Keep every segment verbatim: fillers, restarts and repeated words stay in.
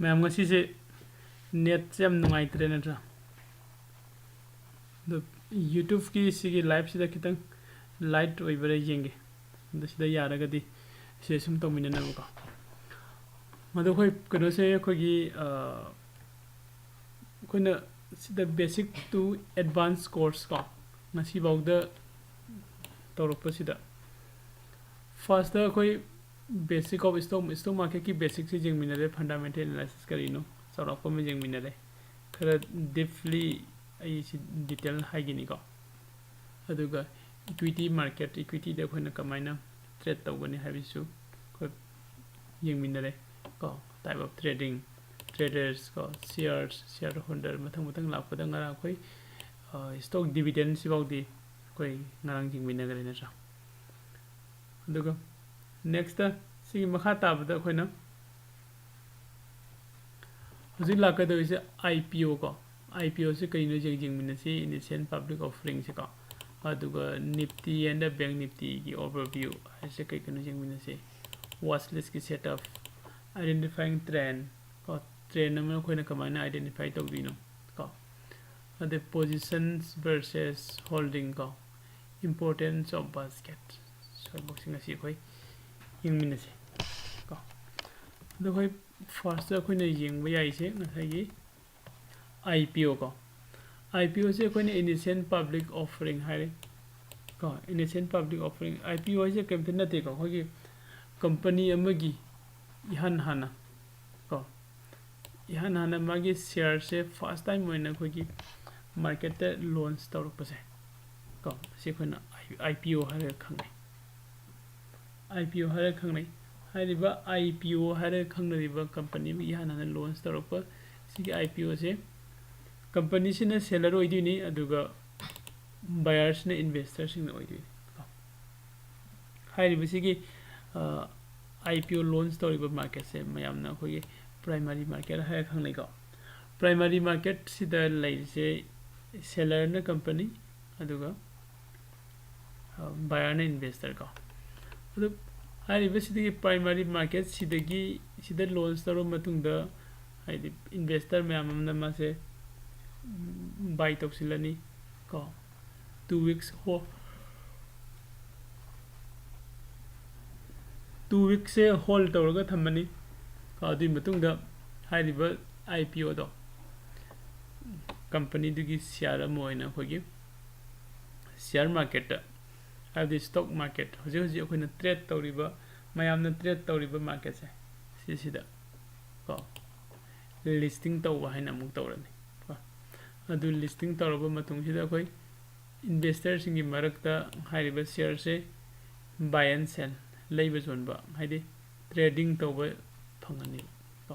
ꯃꯌꯥꯝ, ꯉꯁꯤꯁꯦ ꯅꯦꯠꯁꯦ ꯌꯥꯝ ꯅꯨꯡꯉꯥꯏꯇ꯭ꯔꯦ ꯅꯠꯇ꯭ꯔꯥ? ꯑꯗꯣ ꯌꯨꯇ꯭ꯌꯨꯕꯀꯤ ꯁꯤꯒꯤ ꯂꯥꯏꯞꯁꯤꯗ ꯈꯤꯇꯪ ꯂꯥꯏꯠ ꯑꯣꯏꯕ꯭ꯔꯥ ꯌꯦꯡꯒꯦ꯫ ꯑꯗꯣ ꯁꯤꯗ ꯌꯥꯔꯒꯗꯤ ꯁꯤꯗ ꯁꯨꯝ ꯇꯧꯃꯤꯟꯅꯅꯕꯀꯣ꯫ ꯑꯗꯣ ꯑꯩꯈꯣꯏ ꯀꯩꯅꯣꯁꯦ ꯑꯩꯈꯣꯏꯒꯤ, ꯑ, ꯑꯩꯈꯣꯏꯅ ꯁꯤꯗ basic to advance course ꯀꯣ, ꯉꯁꯤꯐꯥꯎꯗ ꯇꯧꯔꯛꯄꯁꯤꯗ first ꯑꯩꯈꯣꯏ basic of stock, stock marketꯀꯤ basicꯁꯦ ꯌꯦꯡꯃꯤꯟꯅꯔꯦ, fundamental analysis ꯀꯔꯤꯅꯣ ꯆꯥꯎꯔꯥꯛꯄ ꯑꯃ ꯌꯦꯡꯃꯤꯟꯅꯔꯦ꯫ ꯈꯔ deeply ꯑꯩ ꯁꯤ detail ꯍꯥꯏꯒꯅꯤꯀꯣ꯫ ꯑꯗꯨꯒ equity market, equityꯗ ꯑꯩꯈꯣꯏꯅ ꯀꯃꯥꯏꯅ trade ꯇꯧꯒꯅꯤ ꯍꯥꯏꯕꯁꯤꯁꯨ ꯑꯩꯈꯣꯏ ꯌꯦꯡꯃꯤꯟꯅꯔꯦ ꯀꯣ꯫ Type of trading, traders ꯀꯣ, shares, shareholder, ꯃꯊꯪ ꯃꯊꯪ ꯂꯥꯛꯄꯗ ꯉꯔꯥꯡ ꯑꯩꯈꯣꯏ, ꯑ, stock dividend ꯁꯤꯐꯥꯎꯗꯤ ꯑꯩꯈꯣꯏ ꯉꯔꯥꯡ ꯌꯦꯡꯃꯤꯟꯅꯈ꯭ꯔꯦ ꯅꯠꯇ꯭ꯔꯥ? ꯑꯗꯨꯒ next ꯁꯤꯒꯤ ꯃꯈꯥ ꯇꯥꯕꯗ ꯑꯩꯈꯣꯏꯅ ꯍꯧꯖꯤꯛ ꯂꯥꯛꯀꯗꯧꯔꯤꯁꯦ IPO ꯀꯣ꯫ IPOꯁꯦ ꯀꯔꯤꯅꯣ ꯌꯦꯡ-, ꯌꯦꯡꯃꯤꯟꯅꯁꯤ, initial public offeringꯁꯦ ꯀꯣ꯫ ꯑꯗꯨꯒ Nifty and the Bank Niftyꯒꯤ overview ꯍꯥꯏꯁꯦ ꯀꯩ ꯀꯩꯅꯣ ꯌꯦꯡꯃꯤꯟꯅꯁꯤ꯫ Watch listꯀꯤ setup, identifying trend ꯀꯣ꯫ Trend ꯑꯃ ꯑꯩꯈꯣꯏꯅ ꯀꯃꯥꯏꯅ identify ꯇꯧꯗꯣꯏꯅꯣ ꯀꯣ꯫ ꯑꯗꯩ positions versus holding ꯀꯣ꯫ Importance of basket, ꯁ꯭ꯋꯥꯏꯐꯥꯎꯁꯤ ꯉꯁꯤ ꯑꯩꯈꯣꯏ ꯌꯦꯡꯃꯤꯟꯅꯁꯤ ꯀꯣ꯫ ꯑꯗꯣ ꯑꯩꯈꯣꯏ first ꯑꯩꯈꯣꯏꯅ ꯌꯦꯡꯕ ꯌꯥꯏꯁꯦ ꯉꯁꯥꯏꯒꯤ IPO ꯀꯣ꯫ IPOꯁꯦ ꯑꯩꯈꯣꯏꯅ initial public offering ꯍꯥꯏꯔꯦ ꯀꯣ꯫ Initial public offering, IPO ꯍꯥꯏꯁꯦ ꯀꯔꯤꯝꯇ ꯅꯠꯇꯦꯀꯣ, ꯑꯩꯈꯣꯏꯒꯤ company ꯑꯃꯒꯤ ꯏꯍꯥꯟ ꯍꯥꯟꯅ ꯀꯣ, ꯏꯍꯥꯟ ꯍꯥꯟꯅ ꯃꯥꯒꯤ shareꯁꯦ first time ꯑꯣꯏꯅ ꯑꯩꯈꯣꯏꯒꯤ marketꯇ launch ꯇꯧꯔꯛꯄꯁꯦ ꯀꯣ, ꯁꯤ ꯑꯩꯈꯣꯏꯅ IPO ꯍꯥꯏꯔꯒ ꯈꯪꯅꯩ꯫ IPO ꯍꯥꯏꯔꯒ ꯈꯪꯅꯩ꯫ ꯍꯥꯏꯔꯤꯕ IPO ꯍꯥꯏꯔꯒ ꯈꯪꯅꯔꯤꯕ company ꯑꯃ ꯏꯍꯥꯟ ꯍꯥꯟꯅ launch ꯇꯧꯔꯛꯄ ꯁꯤꯒꯤ IPOꯁꯦ, companyꯁꯤꯅ seller ꯑꯣꯏꯗꯣꯏꯅꯤ, ꯑꯗꯨꯒ buyerꯁꯤꯅ investorꯁꯤꯡꯅ ꯑꯣꯏꯗꯣꯏꯅꯤ꯫ ꯍꯥꯏꯔꯤꯕꯁꯤꯒꯤ, ꯑ, IPO launch ꯇꯧꯔꯤꯕ marketꯁꯦ ꯃꯌꯥꯝꯅ ꯑꯩꯈꯣꯏꯒꯤ primary market ꯍꯥꯏꯔꯒ ꯈꯪꯅꯩꯀꯣ꯫ Primary marketꯁꯤꯗ ꯂꯩꯔꯤꯁꯦ sellerꯅ company, ꯑꯗꯨꯒ, ꯑ, buyerꯅ investor ꯀꯣ꯫ ꯑꯗꯨ ꯍꯥꯏꯔꯤꯕꯁꯤꯗꯒꯤ primary marketꯁꯤꯗꯒꯤ, ꯁꯤꯗ launch ꯇꯧꯔꯕ ꯃꯇꯨꯡꯗ ꯍꯥꯏꯗꯤ ꯏꯟꯚꯦꯁꯇꯔ ꯃꯌꯥꯝ ꯑꯃꯅ ꯃꯥꯁꯦ ꯕꯥꯏ ꯇꯧꯁꯤꯜꯂꯅꯤ ꯀꯣ꯫ ꯇꯨ ꯋꯤꯛꯁ ꯍꯣ ꯇꯨ ꯋꯤꯛꯁꯦ ꯍꯣꯜ ꯇꯧꯔꯒ ꯊꯝꯃꯅꯤ ꯀꯣ꯫ ꯑꯗꯨꯒꯤ ꯃꯇꯨꯡꯗ ꯍꯥꯏꯔꯤꯕ ꯑꯥꯏ ꯄꯤ ꯑꯣꯗꯣ ꯀꯝꯄꯅꯤꯗꯨꯒꯤ ꯁꯤꯌꯥꯔ ꯑꯃ ꯑꯣꯏꯅ ꯑꯩꯈꯣꯏꯒꯤ ꯁꯤꯌꯥꯔ ꯃꯥꯔꯀꯦꯠꯇ, ꯍꯥꯏꯕꯗꯤ ꯁ꯭ꯇꯣꯛ ꯃꯥꯔꯀꯦꯠ, ꯍꯧꯖꯤꯛ ꯍꯧꯖꯤꯛ ꯑꯩꯈꯣꯏꯅ ꯇ꯭ꯔꯦꯠ ꯇꯧꯔꯤꯕ, ꯃꯌꯥꯝꯅ ꯇ꯭ꯔꯦꯠ ꯇꯧꯔꯤꯕ ꯃꯥꯔꯀꯦꯠꯁꯦ, ꯁꯤꯁꯤꯗ ꯀꯣ ꯂꯤꯁꯇꯤꯡ ꯇꯧꯕ ꯍꯥꯏꯅ ꯑꯃꯨꯛ ꯇꯧꯔꯅꯤ ꯀꯣ꯫ ꯑꯗꯨ ꯂꯤꯁꯇꯤꯡ ꯇꯧꯔꯕ ꯃꯇꯨꯡꯁꯤꯗ ꯑꯩꯈꯣꯏ ꯏꯟꯚꯦꯁꯇꯔꯁꯤꯡꯒꯤ ꯃꯔꯛꯇ ꯍꯥꯏꯔꯤꯕ ꯁꯤꯌꯥꯔꯁꯦ ꯕꯥꯏ ꯑꯦꯟ ꯁꯦꯜ, ꯂꯩꯕ ꯌꯣꯟꯕ, ꯍꯥꯏꯗꯤ ꯇ꯭ꯔꯦꯗꯤꯡ ꯇꯧꯕ ꯐꯪꯒꯅꯤ ꯀꯣ꯫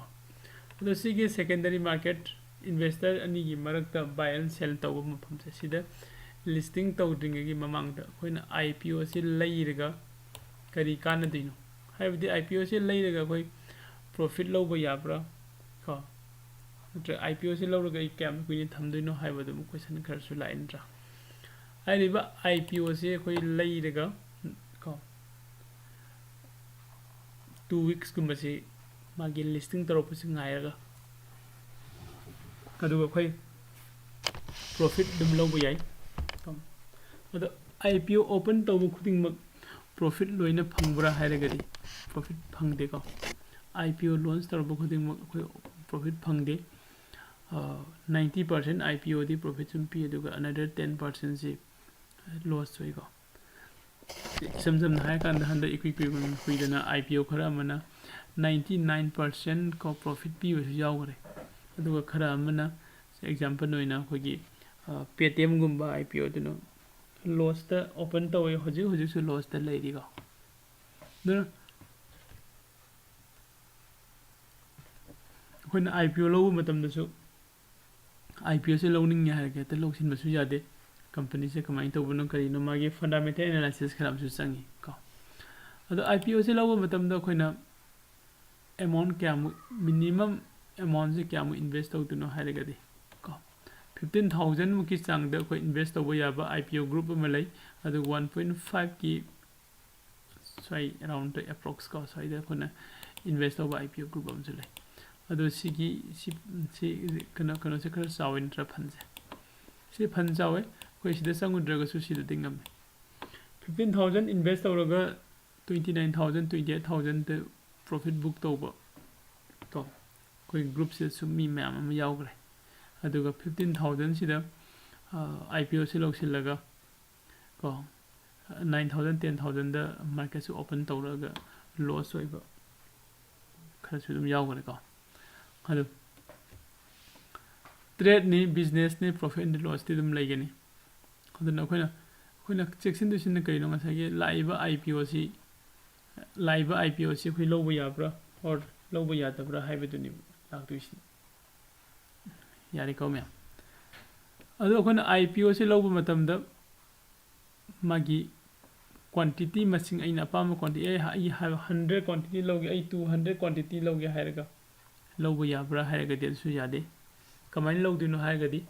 ꯑꯗꯣ ꯁꯤꯒꯤ ꯁꯦꯀꯦꯟꯗꯔꯤ ꯃꯥꯔꯀꯦꯠ, ꯏꯟꯚꯦꯁꯇꯔ ꯑꯅꯤꯒꯤ ꯃꯔꯛꯇ ꯕꯥꯏ ꯑꯦꯟ ꯁꯦꯜ ꯇꯧꯕ ꯃꯐꯝꯁꯦ, ꯁꯤꯗ ꯂꯤꯁꯇꯤꯡ ꯇꯧꯗ꯭ꯔꯤꯉꯩꯒꯤ ꯃꯃꯥꯡꯗ ꯑꯩꯈꯣꯏꯅ ꯑꯥꯏ ꯄꯤ ꯑꯣ ꯑꯁꯤ ꯂꯩꯔꯒ ꯀꯔꯤ ꯀꯥꯟꯅꯗꯣꯏꯅꯣ? ꯍꯥꯏꯕꯗꯤ ꯑꯥꯏ ꯄꯤ ꯑꯣ ꯑꯁꯤ ꯂꯩꯔꯒ ꯑꯩꯈꯣꯏ ꯄ꯭ꯔꯣꯐꯤꯠ ꯂꯧꯕ ꯌꯥꯕ꯭ꯔꯥ ꯀꯣ? ꯅꯠꯇ꯭ꯔꯒ ꯑꯥꯏ ꯄꯤ ꯑꯣ ꯑꯁꯤ ꯂꯧꯔꯒ ꯑꯩ ꯀꯌꯥꯝ ꯀꯨꯏꯅ ꯊꯝꯗꯣꯏꯅꯣ ꯍꯥꯏꯕ ꯑꯗꯨꯝ ꯀꯣꯏꯁꯟ ꯈꯔꯁꯨ ꯂꯥꯛꯏ ꯅꯠꯇ꯭ꯔꯥ? ꯍꯥꯏꯔꯤꯕ ꯑꯥꯏ ꯄꯤ ꯑꯣ ꯑꯁꯤ ꯑꯩꯈꯣꯏ ꯂꯩꯔꯒ ꯀꯣ ꯇꯨ ꯋꯤꯛꯁꯀꯨꯝꯕꯁꯤ ꯃꯥꯒꯤ ꯂꯤꯁꯇꯤꯡ ꯇꯧꯔꯛꯄꯁꯤ ꯉꯥꯏꯔꯒ, ꯑꯗꯨꯒ ꯑꯩꯈꯣꯏ ꯄ꯭ꯔꯣꯐꯤꯠ ꯑꯗꯨꯝ ꯂꯧꯕ ꯌꯥꯏ꯫ ꯑꯗꯣ ꯑꯥꯏ ꯄꯤ ꯑꯣ ꯑꯣꯄꯟ ꯇꯧꯕ ꯈꯨꯗꯤꯡꯃꯛ ꯄ꯭ꯔꯣꯐꯤꯠ ꯂꯣꯏꯅ ꯐꯪꯕ꯭ꯔꯥ ꯍꯥꯏꯔꯒꯗꯤ ꯄ꯭ꯔꯣꯐꯤꯠ ꯐꯪꯗꯦꯀꯣ꯫ ꯑꯥꯏ ꯄꯤ ꯑꯣ ꯂꯣꯟꯁ ꯇꯧꯔꯛꯄ ꯈꯨꯗꯤꯡꯃꯛ ꯑꯩꯈꯣꯏ ꯄ꯭ꯔꯣꯐꯤꯠ ꯐꯪꯗꯦ꯫ ꯅꯥꯏꯟꯇꯤ ꯄꯥꯔꯁꯦꯟ ꯑꯥꯏ ꯄꯤ ꯑꯣꯗꯤ ꯄ꯭ꯔꯣꯐꯤꯠ ꯁꯨꯝ ꯄꯤ, ꯑꯗꯨꯒ ꯑꯅꯗꯔ ꯇꯦꯟ ꯄꯥꯔꯁꯦꯟꯁꯤ ꯂꯣꯁ ꯑꯣꯏꯀꯣ꯫ ꯏꯁꯝ ꯁꯝꯅ ꯍꯥꯏꯔꯀꯥꯟꯗ, ꯍꯟꯗꯛ ꯏꯀꯨꯏ ꯀꯨꯏ-, ꯀꯨꯏꯗꯅ ꯑꯥꯏ ꯄꯤ ꯑꯣ ꯈꯔ ꯑꯃꯅ ꯅꯥꯏꯟꯇꯤ ꯅꯥꯏꯟ ꯄꯥꯔꯁꯦꯟ ꯀꯣ ꯄ꯭ꯔꯣꯐꯤꯠ ꯄꯤꯕꯁꯨ ꯌꯥꯎꯈ꯭ꯔꯦ꯫ ꯑꯗꯨꯒ ꯈꯔ ꯑꯃꯅ, ꯑꯦꯛꯖꯥꯝꯄꯜ ꯑꯣꯏꯅ ꯑꯩꯈꯣꯏꯒꯤ, ꯑ, ꯄꯦꯇꯤꯑꯦꯝꯒꯨꯝꯕ ꯑꯥꯏ ꯄꯤ ꯑꯣꯗꯨꯅ ꯂꯣꯁꯇ ꯑꯣꯄꯟ ꯇꯧꯋꯦ, ꯍꯧꯖꯤꯛ ꯍꯧꯖꯤꯛꯁꯨ ꯂꯣꯁꯇ ꯂꯩꯔꯤꯀꯣ꯫ ꯑꯗꯨꯅ ꯑꯩꯈꯣꯏꯅ ꯑꯥꯏ ꯄꯤ ꯑꯣ ꯂꯧꯕ ꯃꯇꯝꯗꯁꯨ, ꯑꯥꯏ ꯄꯤ ꯑꯣꯁꯦ ꯂꯧꯅꯤꯡꯉꯦ ꯍꯥꯏꯔꯒ ꯍꯦꯛꯇ ꯂꯧꯁꯤꯟꯕꯁꯨ ꯌꯥꯗꯦ꯫ ꯀꯝꯄꯅꯤꯁꯦ ꯀꯃꯥꯏꯅ ꯇꯧꯕꯅꯣ, ꯀꯔꯤꯅꯣ, ꯃꯥꯒꯤ ꯐꯟꯗꯥꯃꯦꯟꯇꯦꯜ ꯑꯦꯅꯥꯂꯥꯏꯁꯤꯁ ꯈꯔ ꯑꯃꯁꯨ ꯆꯪꯉꯤ ꯀꯣ꯫ ꯑꯗꯣ ꯑꯥꯏ ꯄꯤ ꯑꯣꯁꯦ ꯂꯧꯕ ꯃꯇꯝꯗ ꯑꯩꯈꯣꯏꯅ ꯑꯦꯃꯥꯎꯟ ꯀꯌꯥꯃꯨꯛ, ꯃꯤꯅꯤꯃꯝ ꯑꯦꯃꯥꯎꯟꯁꯦ ꯀꯌꯥꯃꯨꯛ ꯏꯟꯚꯦꯁ ꯇꯧꯗꯣꯏꯅꯣ ꯍꯥꯏꯔꯒꯗꯤ ꯀꯣ, ꯐꯤꯐꯇꯤꯟ ꯊꯥꯎꯖꯟꯃꯨꯛꯀꯤ ꯆꯥꯡꯗ ꯑꯩꯈꯣꯏ ꯏꯟꯚꯦꯁ ꯇꯧꯕ ꯌꯥꯕ ꯑꯥꯏ ꯄꯤ ꯑꯣ ꯒ꯭ꯔꯨꯞ ꯑꯃ ꯂꯩ꯫ ꯑꯗꯨꯒ ꯋꯥꯟ ꯄꯣꯏꯟ ꯐꯥꯏꯚꯀꯤ ꯁ꯭ꯋꯥꯏ ꯑꯦꯔꯥꯎꯟꯗ ꯑꯦꯄ꯭ꯔꯣꯛꯁ ꯀꯣ, ꯁ꯭ꯋꯥꯏꯗ ꯑꯩꯈꯣꯏꯅ ꯏꯟꯚꯦꯁ ꯇꯧꯕ ꯑꯥꯏ ꯄꯤ ꯑꯣ ꯒ꯭ꯔꯨꯞ ꯑꯃꯁꯨ ꯂꯩ꯫ ꯑꯗꯣ ꯁꯤꯒꯤ ꯁꯤ ꯁꯤ ꯀꯩꯅꯣ ꯀꯩꯅꯣꯁꯦ ꯈꯔ ꯆꯥꯎꯋꯦ ꯅꯠꯇ꯭ꯔꯥ? ꯐꯟꯁꯦ ꯁꯤ ꯐꯟ ꯆꯥꯎꯋꯦ꯫ ꯑꯩꯈꯣꯏ ꯁꯤꯗ ꯆꯪꯉꯨꯗ꯭ꯔꯒꯁꯨ ꯁꯤꯗꯗꯤ ꯉꯝꯃꯦ꯫ Fifteen thousand invest ꯇꯧꯔꯒ twenty nine thousand, twenty eight thousand profit book ꯇꯧꯕ ꯀꯣ, ꯑꯩꯈꯣꯏ groupꯁꯤꯗꯁꯨ ꯃꯤ ꯃꯌꯥꯝ ꯑꯃ ꯌꯥꯎꯈ꯭ꯔꯦ꯫ ꯑꯗꯨꯒ fifteen thousandꯁꯤꯗ IPOꯁꯤ ꯂꯧꯁꯤꯜꯂꯒ ꯀꯣ, nine thousand, ten thousandꯗ marketꯁꯤ open ꯇꯧꯔꯒ loss ꯑꯣꯏꯕ ꯈꯔꯁꯨ ꯑꯗꯨꯝ ꯌꯥꯎꯈ꯭ꯔꯦꯀꯣ꯫ ꯑꯗꯨ tradeꯅꯤ, businessꯅꯤ, profit and lossꯇꯤ ꯑꯗꯨꯝ ꯂꯩꯒꯅꯤ꯫ ꯑꯗꯨꯅ ꯑꯩꯈꯣꯏꯅ ꯑꯩꯈꯣꯏꯅ ꯆꯦꯛꯁꯤꯟꯗꯣꯏꯁꯤꯅ ꯀꯩꯅꯣ? ꯉꯁꯥꯏꯒꯤ ꯂꯥꯛꯏꯕ IPOꯁꯤ ꯂꯥꯛꯏꯕ IPOꯁꯤ ꯑꯩꯈꯣꯏ ꯂꯧꯕ ꯌꯥꯕ꯭ꯔꯥ or ꯂꯧꯕ ꯌꯥꯗꯕ꯭ꯔꯥ ꯍꯥꯏꯕꯗꯨꯅꯤ ꯂꯥꯛꯇꯣꯏꯁꯤ꯫ ꯌꯥꯔꯦꯀꯣ ꯃꯌꯥꯝ? ꯑꯗꯣ ꯑꯩꯈꯣꯏꯅ IPOꯁꯤ ꯂꯧꯕ ꯃꯇꯝꯗ ꯃꯥꯒꯤ quantity ꯃꯁꯤꯡ, ꯑꯩꯅ ꯑꯄꯥꯝꯕ quantity, ꯑꯩ ꯑꯩ ꯍꯥꯏꯕ hundred quantity ꯂꯧꯒꯦ, ꯑꯩ two hundred quantity ꯂꯧꯒꯦ ꯍꯥꯏꯔꯒ ꯂꯧꯕ ꯌꯥꯕ꯭ꯔꯥ ꯍꯥꯏꯔꯒꯗꯤ ꯑꯗꯨꯁꯨ ꯌꯥꯗꯦ꯫ ꯀꯃꯥꯏꯅ ꯂꯧꯗꯣꯏꯅꯣ ꯍꯥꯏꯔꯒꯗꯤ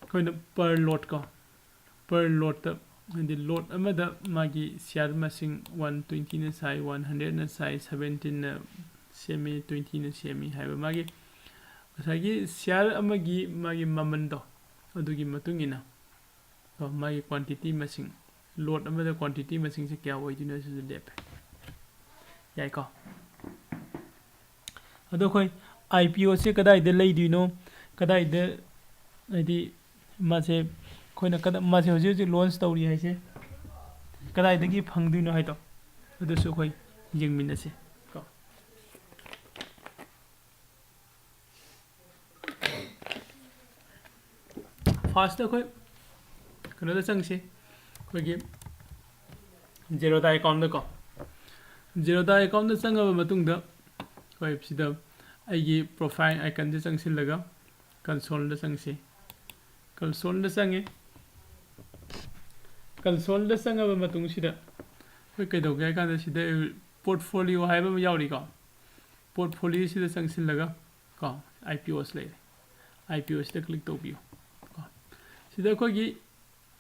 ꯑꯩꯈꯣꯏꯅ per lot ꯀꯣ, per lotꯇ, ꯍꯥꯏꯗꯤ lot ꯑꯃꯗ ꯃꯥꯒꯤ share ꯃꯁꯤꯡ one twentyꯅ ꯁꯥꯏ, one hundredꯅ ꯁꯥꯏ, seventeenꯅ ꯁꯦꯝꯃꯤ, twentyꯅ ꯁꯦꯝꯃꯤ ꯍꯥꯏꯕ ꯃꯥꯒꯤ ꯉꯁꯥꯏꯒꯤ share ꯑꯃꯒꯤ ꯃꯥꯒꯤ ꯃꯃꯟꯗꯣ ꯑꯗꯨꯒꯤ ꯃꯇꯨꯡ ꯏꯟꯅ ꯀꯣ, ꯃꯥꯒꯤ quantity ꯃꯁꯤꯡ, lot ꯑꯃꯗ quantity ꯃꯁꯤꯡꯁꯦ ꯀꯌꯥ ꯑꯣꯏꯗꯣꯏꯅꯣ ꯁꯤꯁꯨ ꯂꯦꯞꯄꯦ꯫ ꯌꯥꯏꯀꯣ? ꯑꯗꯣ ꯑꯩꯈꯣꯏ IPOꯁꯦ ꯀꯗꯥꯏꯗ ꯂꯩꯗꯣꯏꯅꯣ, ꯀꯗꯥꯏꯗ, ꯍꯥꯏꯗꯤ ꯃꯥꯁꯦ ꯑꯩꯈꯣꯏꯅ ꯀꯗ-, ꯃꯥꯁꯦ ꯍꯧꯖꯤꯛ ꯍꯧꯖꯤꯛ launch ꯇꯧꯔꯤ ꯍꯥꯏꯁꯦ ꯀꯗꯥꯏꯗꯒꯤ ꯐꯪꯗꯣꯏꯅꯣ ꯍꯥꯏꯗꯣ ꯑꯗꯨꯁꯨ ꯑꯩꯈꯣꯏ ꯌꯦꯡꯃꯤꯟꯅꯁꯦ ꯀꯣ꯫ Firstꯇ ꯑꯩꯈꯣꯏ ꯀꯩꯅꯣꯗ ꯆꯪꯁꯤ, ꯑꯩꯈꯣꯏꯒꯤ Zerodha accountꯗꯀꯣ꯫ Zerodha accountꯗ ꯆꯪꯉꯕ ꯃꯇꯨꯡꯗ ꯑꯩꯈꯣꯏ ꯁꯤꯗ ꯑꯩꯒꯤ profile iconꯁꯦ ꯆꯪꯁꯤꯜꯂꯒ consoleꯗ ꯆꯪꯁꯤ꯫ Consoleꯗ ꯆꯪꯉꯦ꯫ Consoleꯗ ꯆꯪꯉꯕ ꯃꯇꯨꯡꯁꯤꯗ ꯑꯩꯈꯣꯏ ꯀꯩꯗꯧꯒꯦ ꯍꯥꯏ ꯀꯥꯟꯗ ꯁꯤꯗ portfolio ꯍꯥꯏꯕ ꯑꯃ ꯌꯥꯎꯔꯤꯀꯣ꯫ Portfolioꯁꯤꯗ ꯆꯪꯁꯤꯜꯂꯒ ꯀꯣ, IPOs ꯂꯩꯔꯦ꯫ IPOꯁꯤꯗ click ꯇꯧꯕꯤꯌꯨ ꯀꯣ꯫ ꯁꯤꯗ ꯑꯩꯈꯣꯏꯒꯤ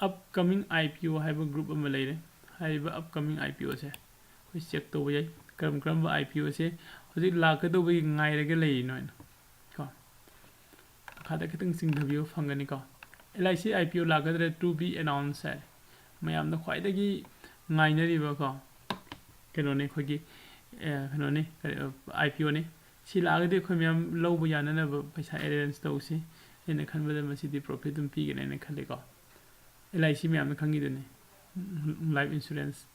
upcoming IPO ꯍꯥꯏꯕ group ꯑꯃ ꯂꯩꯔꯦ꯫ ꯍꯥꯏꯔꯤꯕ upcoming IPOꯁꯦ ꯑꯩꯈꯣꯏ check ꯇꯧꯕ ꯌꯥꯏ꯫ ꯀꯔꯝ ꯀꯔꯝꯕ IPOꯁꯦ ꯍꯧꯖꯤꯛ ꯂꯥꯛꯀꯗꯧꯕꯒꯤ ꯉꯥꯏꯔꯒ ꯂꯩꯔꯤꯅꯣ ꯍꯥꯏꯅ ꯀꯣ꯫ ꯃꯈꯥꯗ ꯈꯤꯇꯪ ꯆꯤꯡꯊꯕꯤꯌꯨ, ꯐꯪꯒꯅꯤꯀꯣ꯫ LIC IPO ꯂꯥꯛꯀꯗꯧꯔꯦ, to be announced ꯍꯥꯏ꯫ ꯃꯌꯥꯝꯅ ꯈ꯭ꯋꯥꯏꯗꯒꯤ ꯉꯥꯏꯅꯔꯤꯕ ꯀꯣ, ꯀꯩꯅꯣꯅꯤ, ꯑꯩꯈꯣꯏꯒꯤ, ꯑꯦ, ꯀꯩꯅꯣꯅꯤ, ꯀꯔꯤ, IPOꯅꯤ꯫ ꯁꯤ ꯂꯥꯛꯑꯒꯗꯤ ꯑꯩꯈꯣꯏ ꯃꯌꯥꯝ ꯂꯧꯕ ꯌꯥꯅꯅꯕ ꯄꯩꯁꯥ arrange ꯇꯧꯁꯤ꯫ ꯑꯩꯅ ꯈꯟꯕꯗ ꯃꯁꯤꯗꯤ profit ꯑꯗꯨꯝ ꯄꯤꯒꯅꯤ ꯍꯥꯏꯅ ꯈꯜꯂꯤꯀꯣ꯫ LIC ꯃꯌꯥꯝꯅ ꯈꯪꯉꯤꯗꯨꯅꯤ, life insurance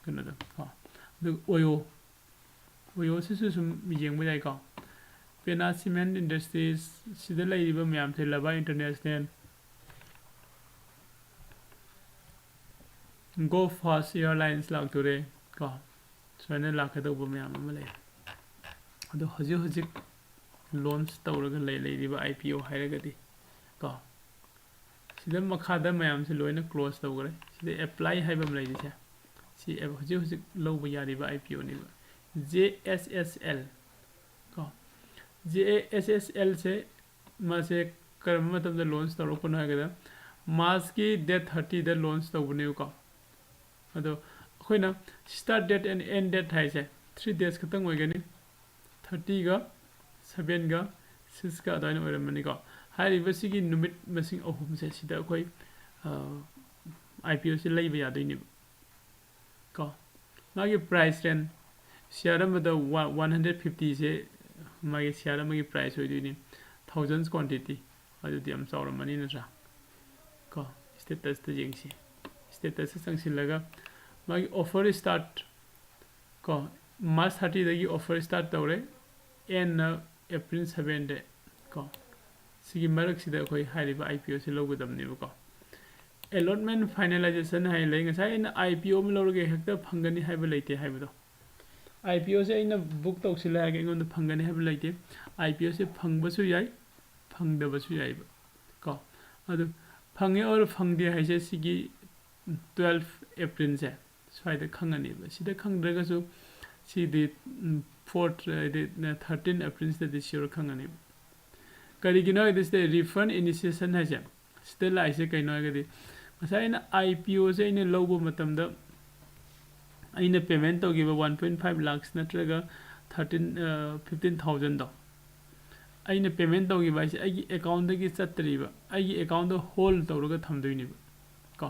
ꯀꯩꯅꯣꯗꯣ ꯀꯣ꯫ ꯑꯗꯨꯒ OYO, OYOꯁꯤꯁꯨ ꯁꯨꯝ ꯌꯦꯡꯕ ꯌꯥꯏꯀꯣ꯫ Penna Cement Industries, ꯁꯤꯗ ꯂꯩꯔꯤꯕ ꯃꯌꯥꯝꯁꯦ, Lava International, Go First Airlines ꯂꯥꯛꯇꯣꯔꯦ ꯀꯣ꯫ ꯁꯨꯃꯥꯏꯅ ꯂꯥꯛꯀꯗꯧꯕ ꯃꯌꯥꯝ ꯑꯃ ꯂꯩ꯫ ꯑꯗꯣ ꯍꯧꯖꯤꯛ ꯍꯧꯖꯤꯛ launch ꯇꯧꯔꯒ ꯂꯩ, ꯂꯩꯔꯤꯕ IPO ꯍꯥꯏꯔꯒꯗꯤ ꯀꯣ꯫ ꯁꯤꯗ ꯃꯈꯥꯗ ꯃꯌꯥꯝꯁꯦ ꯂꯣꯏꯅ close ꯇꯧꯈ꯭ꯔꯦ꯫ ꯁꯤꯗ apply ꯍꯥꯏꯕ ꯑꯃ ꯂꯩꯔꯤꯁꯦ, ꯁꯤ ꯑꯦꯞ-, ꯍꯧꯖꯤꯛ ꯍꯧꯖꯤꯛ ꯂꯧꯕ ꯌꯥꯔꯤꯕ IPOꯅꯦꯕ꯫ JSSL ꯀꯣ, JSSLꯁꯦ ꯃꯥꯁꯦ ꯀꯔꯝꯕ ꯃꯇꯝꯗ launch ꯇꯧꯔꯛꯄꯅꯣ ꯍꯥꯏꯔꯒꯗ, Marchꯀꯤ date thirtyꯗ launch ꯇꯧꯕꯅꯦꯕꯀꯣ꯫ ꯑꯗꯣ ꯑꯩꯈꯣꯏꯅ start date and end date ꯍꯥꯏꯁꯦ three days ꯈꯛꯇꯪ ꯑꯣꯏꯒꯅꯤ, thirtyꯒ sevenꯒ sixꯀ ꯑꯗꯨꯃꯥꯏꯅ ꯑꯣꯏꯔꯝꯃꯅꯤꯀꯣ꯫ ꯍꯥꯏꯔꯤꯕꯁꯤꯒꯤ ꯅꯨꯃꯤꯠ ꯃꯁꯤꯡ ꯑꯍꯨꯝꯁꯦ ꯁꯤꯗ ꯑꯩꯈꯣꯏ IPOꯁꯦ ꯂꯩꯕ ꯌꯥꯗꯣꯏꯅꯦꯕ ꯀꯣ꯫ ꯃꯥꯒꯤ price range, share ꯑꯃꯗ one hundred fiftyꯁꯦ ꯃꯥꯒꯤ share ꯑꯃꯒꯤ price ꯑꯣꯏꯗꯣꯏꯅꯤ, thousands quantity, ꯑꯗꯨꯗꯤ ꯌꯥꯝ ꯆꯥꯎꯔꯝꯃꯅꯤ ꯅꯠꯇ꯭ꯔꯥ? ꯀꯣ, statusꯇ ꯌꯦꯡꯁꯤ꯫ Statusꯇ ꯆꯪꯁꯤꯜꯂꯒ ꯃꯥꯒꯤ offer start ꯀꯣ, March thirtyꯗꯒꯤ offer start ꯇꯧꯔꯦ, endꯅ April sevenꯗ ꯀꯣ꯫ ꯁꯤꯒꯤ ꯃꯔꯛꯁꯤꯗ ꯑꯩꯈꯣꯏ ꯍꯥꯏꯔꯤꯕ IPOꯁꯦ ꯂꯧꯒꯗꯕꯅꯦꯕꯀꯣ꯫ Allotment finalization ꯍꯥꯏꯅ ꯂꯩ꯫ ꯉꯁꯥꯏ ꯑꯩꯅ IPO ꯑꯃ ꯂꯧꯔꯒ ꯍꯦꯛꯇ ꯐꯪꯒꯅꯤ ꯍꯥꯏꯕ ꯂꯩꯇꯦ ꯍꯥꯏꯕꯗꯣ, IPOꯁꯦ ꯑꯩꯅ book ꯇꯧꯁꯤꯜꯂꯦ ꯍꯥꯏꯔꯒ ꯑꯩꯉꯣꯟꯗ ꯐꯪꯒꯅꯤ ꯍꯥꯏꯕ ꯂꯩꯇꯦ꯫ IPOꯁꯦ ꯐꯪꯕꯁꯨ ꯌꯥꯏ, ꯐꯪꯗꯕꯁꯨ ꯌꯥꯏꯕ ꯀꯣ꯫ ꯑꯗꯨ ꯐꯪꯉꯦ or ꯐꯪꯗꯦ ꯍꯥꯏꯁꯦ ꯁꯤꯒꯤ twelve Aprilꯁꯦ ꯁ꯭ꯋꯥꯏꯗ ꯈꯪꯉꯅꯦꯕ꯫ ꯁꯤꯗ ꯈꯪꯗ꯭ꯔꯒꯁꯨ ꯁꯤꯗꯤ fourth, ꯍꯥꯏꯗꯤ thirteen Aprilꯁꯤꯗꯗꯤ sure ꯈꯪꯉꯅꯦꯕ꯫ ꯀꯔꯤꯒꯤꯅꯣ ꯍꯥꯏꯗꯤ ꯁꯤꯗ refund initiation ꯍꯥꯏꯁꯦ, ꯁꯤꯗ ꯂꯥꯛꯏꯁꯦ ꯀꯩꯅꯣ ꯍꯥꯏꯔꯒꯗꯤ, ꯉꯁꯥꯏ ꯑꯩꯅ IPOꯁꯦ ꯑꯩꯅ ꯂꯧꯕ ꯃꯇꯝꯗ ꯑꯩꯅ payment ꯇꯧꯈꯤꯕ one point five lakhs ꯅꯠꯇ꯭ꯔꯒ thirteen fifteen thousandꯗꯣ, ꯑꯩꯅ payment ꯇꯧꯈꯤꯕ ꯍꯥꯏꯁꯦ ꯑꯩꯒꯤ accountꯗꯒꯤ ꯆꯠꯇ꯭ꯔꯤꯕ, ꯑꯩꯒꯤ accountꯗ hold ꯇꯧꯔꯒ ꯊꯝꯗꯣꯏꯅꯦꯕ ꯀꯣ꯫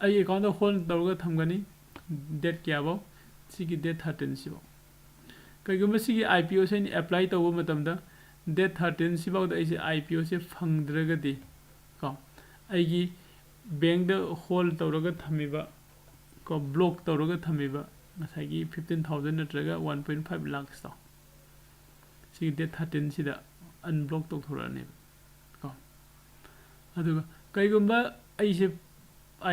ꯑꯩꯒꯤ accountꯗ hold ꯇꯧꯔꯒ ꯊꯝꯒꯅꯤ꯫ Date ꯀꯌꯥꯐꯧ? ꯁꯤꯒꯤ date thirteen ꯁꯤꯐꯧ꯫ ꯀꯩꯒꯨꯝꯕ ꯁꯤꯒꯤ IPOꯁꯦ ꯑꯩꯅ apply ꯇꯧꯕ ꯃꯇꯝꯗ date thirteen ꯁꯤꯐꯥꯎꯗ ꯑꯩꯁꯦ IPOꯁꯦ ꯐꯪꯗ꯭ꯔꯒꯗꯤ ꯀꯣ, ꯑꯩꯒꯤ bankꯇ hold ꯇꯧꯔꯒ ꯊꯝꯃꯤꯕ ꯀꯣ, block ꯇꯧꯔꯒ ꯊꯝꯃꯤꯕ ꯉꯁꯥꯏꯒꯤ fifteen thousand ꯅꯠꯇ꯭ꯔꯒ one point five lakhsꯇꯣ, ꯁꯤꯒꯤ date thirteen ꯁꯤꯗ unblock ꯇꯧꯊꯣꯔꯛꯑꯅꯦꯕ ꯀꯣ꯫ ꯑꯗꯨꯒ ꯀꯩꯒꯨꯝꯕ ꯑꯩꯁꯦ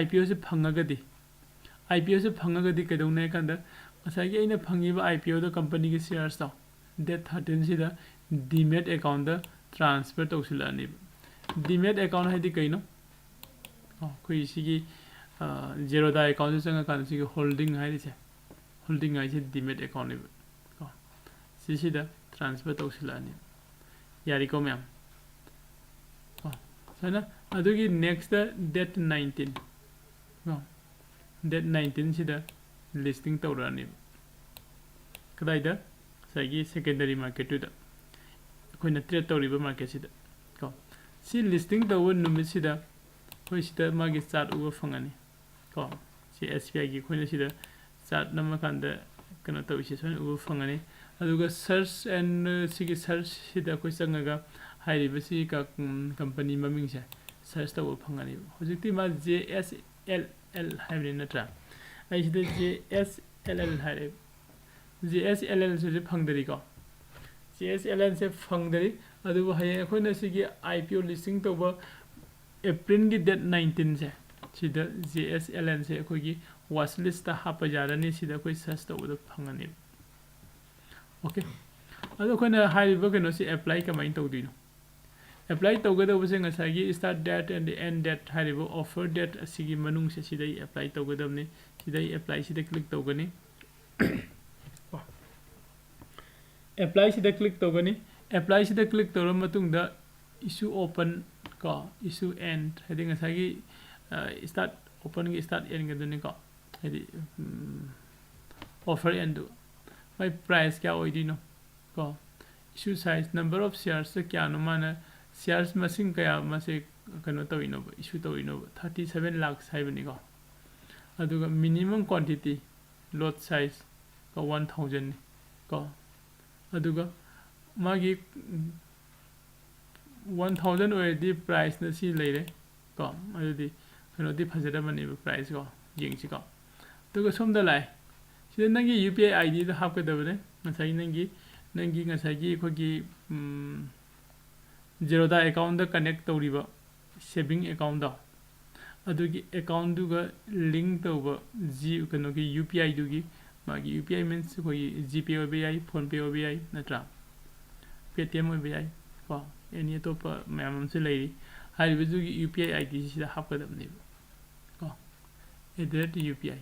IPOꯁꯦ ꯐꯪꯉꯒꯗꯤ, IPOꯁꯦ ꯐꯪꯉꯒꯗꯤ ꯀꯩꯗꯧꯅꯤ ꯍꯥꯏ ꯀꯥꯟꯗ, ꯉꯁꯥꯏꯒꯤ ꯑꯩꯅ ꯐꯪꯉꯤꯕ IPOꯗ companyꯒꯤ sharesꯇꯣ date thirteen ꯁꯤꯗ demat accountꯇ transfer ꯇꯧꯁꯤꯜꯂꯛꯑꯅꯦꯕ꯫ Demat account ꯍꯥꯏꯗꯤ ꯀꯩꯅꯣ? ꯑꯣ, ꯑꯩꯈꯣꯏ ꯁꯤꯒꯤ, ꯑ, Zerodha accountꯁꯦ ꯆꯪꯉꯀꯥꯟꯗ ꯁꯤꯒꯤ holding ꯍꯥꯏꯔꯤꯁꯦ, holding ꯍꯥꯏꯁꯦ demat accountꯅꯦꯕ ꯀꯣ꯫ ꯁꯤꯁꯤꯗ transfer ꯇꯧꯁꯤꯜꯂꯛꯑꯅꯤ꯫ ꯌꯥꯔꯤꯀꯣ ꯃꯌꯥꯝ? ꯀꯣ, ꯁꯨꯃꯥꯏꯅ ꯑꯗꯨꯒꯤ next date nineteen ꯀꯣ, date nineteen ꯁꯤꯗ listing ꯇꯧꯔꯛꯑꯅꯦꯕ꯫ ꯀꯗꯥꯏꯗ? ꯉꯁꯥꯏꯒꯤ secondary marketꯇꯨꯗ, ꯑꯩꯈꯣꯏꯅ trade ꯇꯧꯔꯤꯕ marketꯁꯤꯗ ꯀꯣ꯫ ꯁꯤ listing ꯇꯧꯕ ꯅꯨꯃꯤꯠꯁꯤꯗ ꯑꯩꯈꯣꯏ ꯁꯤꯗ ꯃꯥꯒꯤ chart ꯎꯕ ꯐꯪꯉꯅꯤ ꯀꯣ꯫ ꯁꯤ SBIꯒꯤ ꯑꯩꯈꯣꯏꯅ ꯁꯤꯗ chart ꯅꯝꯃꯀꯥꯟꯗ ꯀꯩꯅꯣ ꯇꯧꯔꯤꯁꯦ ꯁꯨꯃꯥꯏꯅ ꯎꯕ ꯐꯪꯉꯅꯤ꯫ ꯑꯗꯨꯒ search and, ꯁꯤꯒꯤ searchꯁꯤꯗ ꯑꯩꯈꯣꯏ ꯆꯪꯉꯒ ꯍꯥꯏꯔꯤꯕ ꯁꯤꯒꯤ ꯀ-, ꯎꯝ, company ꯃꯃꯤꯡꯁꯦ search ꯇꯧꯕ ꯐꯪꯉꯅꯦꯕ꯫ ꯍꯧꯖꯤꯛꯇꯤ ꯃꯥ JSLL ꯍꯥꯏꯕꯅꯤ ꯅꯠꯇ꯭ꯔꯥ? ꯑꯩ ꯁꯤꯗ JSLL ꯍꯥꯏꯔꯦ꯫ JSLL ꯁꯤꯁꯨ ꯐꯪꯗꯔꯤꯀꯣ꯫ JSLLꯁꯦ ꯐꯪꯗꯔꯤ꯫ ꯑꯗꯨꯕꯨ ꯍꯌꯦꯡ ꯑꯩꯈꯣꯏꯅ ꯁꯤꯒꯤ IPO listing ꯇꯧꯕ Aprilꯒꯤ date nineteenꯁꯦ, ꯁꯤꯗ JSLLꯁꯦ ꯑꯩꯈꯣꯏꯒꯤ watch listꯇ ꯍꯥꯞꯄ ꯌꯥꯔꯅꯤ꯫ ꯁꯤꯗ ꯑꯩꯈꯣꯏ search ꯇꯧꯕꯗ ꯐꯪꯉꯅꯦꯕ꯫ Okay꯫ ꯑꯗꯣ ꯑꯩꯈꯣꯏꯅ ꯍꯥꯏꯔꯤꯕ ꯀꯩꯅꯣꯁꯤ apply ꯀꯃꯥꯏꯅ ꯇꯧꯗꯣꯏꯅꯣ? Apply ꯇꯧꯒꯗꯧꯕꯁꯦ ꯉꯁꯥꯏꯒꯤ start date and end date ꯍꯥꯏꯔꯤꯕ offer date ꯑꯁꯤꯒꯤ ꯃꯅꯨꯡꯁꯦ ꯁꯤꯗ ꯑꯩ apply ꯇꯧꯒꯗꯕꯅꯤ꯫ ꯁꯤꯗ ꯑꯩ applyꯁꯤꯗ click ꯇꯧꯒꯅꯤ꯫ Applyꯁꯤꯗ click ꯇꯧꯒꯅꯤ꯫ Applyꯁꯤꯗ click ꯇꯧꯔꯕ ꯃꯇꯨꯡꯗ issue open ꯀꯣ, issue end ꯍꯥꯏꯗꯤ ꯉꯁꯥꯏꯒꯤ, ꯑ, start openꯒꯤ start endꯒꯗꯨꯅꯤꯀꯣ꯫ ꯍꯥꯏꯗꯤ offer endꯗꯨ ꯃꯥꯏ price ꯀꯌꯥ ꯑꯣꯏꯗꯣꯏꯅꯣ ꯀꯣ, issue size, number of sharesꯇ ꯀꯌꯥꯅꯣ, ꯃꯥꯅ shares ꯃꯁꯤꯡ ꯀꯌꯥ ꯃꯁꯦ ꯀꯩꯅꯣ ꯇꯧꯔꯤꯅꯣꯕ, issue ꯇꯧꯔꯤꯅꯣꯕ, thirty seven lakhs ꯍꯥꯏꯕꯅꯤꯀꯣ꯫ ꯑꯗꯨꯒ minimum quantity, lot size ꯀꯣ, one thousandꯅꯤ ꯀꯣ꯫ ꯑꯗꯨꯒ ꯃꯥꯒꯤ one thousand ꯑꯣꯏꯔꯗꯤ priceꯅ ꯁꯤ ꯂꯩꯔꯦ ꯀꯣ꯫ ꯑꯗꯨꯗꯤ ꯀꯩꯅꯣꯗꯤ ꯐꯖꯔꯝꯃꯅꯦꯕ price ꯀꯣ, ꯌꯦꯡꯁꯤꯀꯣ꯫ ꯑꯗꯨꯒ ꯁꯣꯝꯗ ꯂꯥꯛꯑꯦ꯫ ꯁꯤꯗ ꯅꯪꯒꯤ UPI IDꯗꯣ ꯍꯥꯞꯀꯗꯕꯅꯦ, ꯉꯁꯥꯏꯒꯤ ꯅꯪꯒꯤ, ꯅꯪꯒꯤ ꯉꯁꯥꯏꯒꯤ ꯑꯩꯈꯣꯏꯒꯤ Zerodha accountꯗ connect ꯇꯧꯔꯤꯕ saving accountꯗꯣ, ꯑꯗꯨꯒꯤ accountꯗꯨꯒ link ꯇꯧꯕ ꯖꯤ ꯀꯩꯅꯣꯒꯤ UPIꯗꯨꯒꯤ, ꯃꯥꯒꯤ UPI means ꯑꯩꯈꯣꯏꯒꯤ GPay ꯑꯣꯏꯕ ꯌꯥꯏ, PhonePe ꯑꯣꯏꯕ ꯌꯥꯏ, ꯅꯠꯇ꯭ꯔꯥ? Paytm ꯑꯣꯏꯕ ꯌꯥꯏ ꯀꯣ, any ꯑꯇꯣꯞꯄ ꯃꯌꯥꯝ ꯑꯃꯁꯨ ꯂꯩꯔꯤ꯫ ꯍꯥꯏꯔꯤꯕꯗꯨꯒꯤ UPI IDꯁꯤꯗ ꯍꯥꯞꯀꯗꯕꯅꯦꯕ ꯀꯣ, at the rate UPI꯫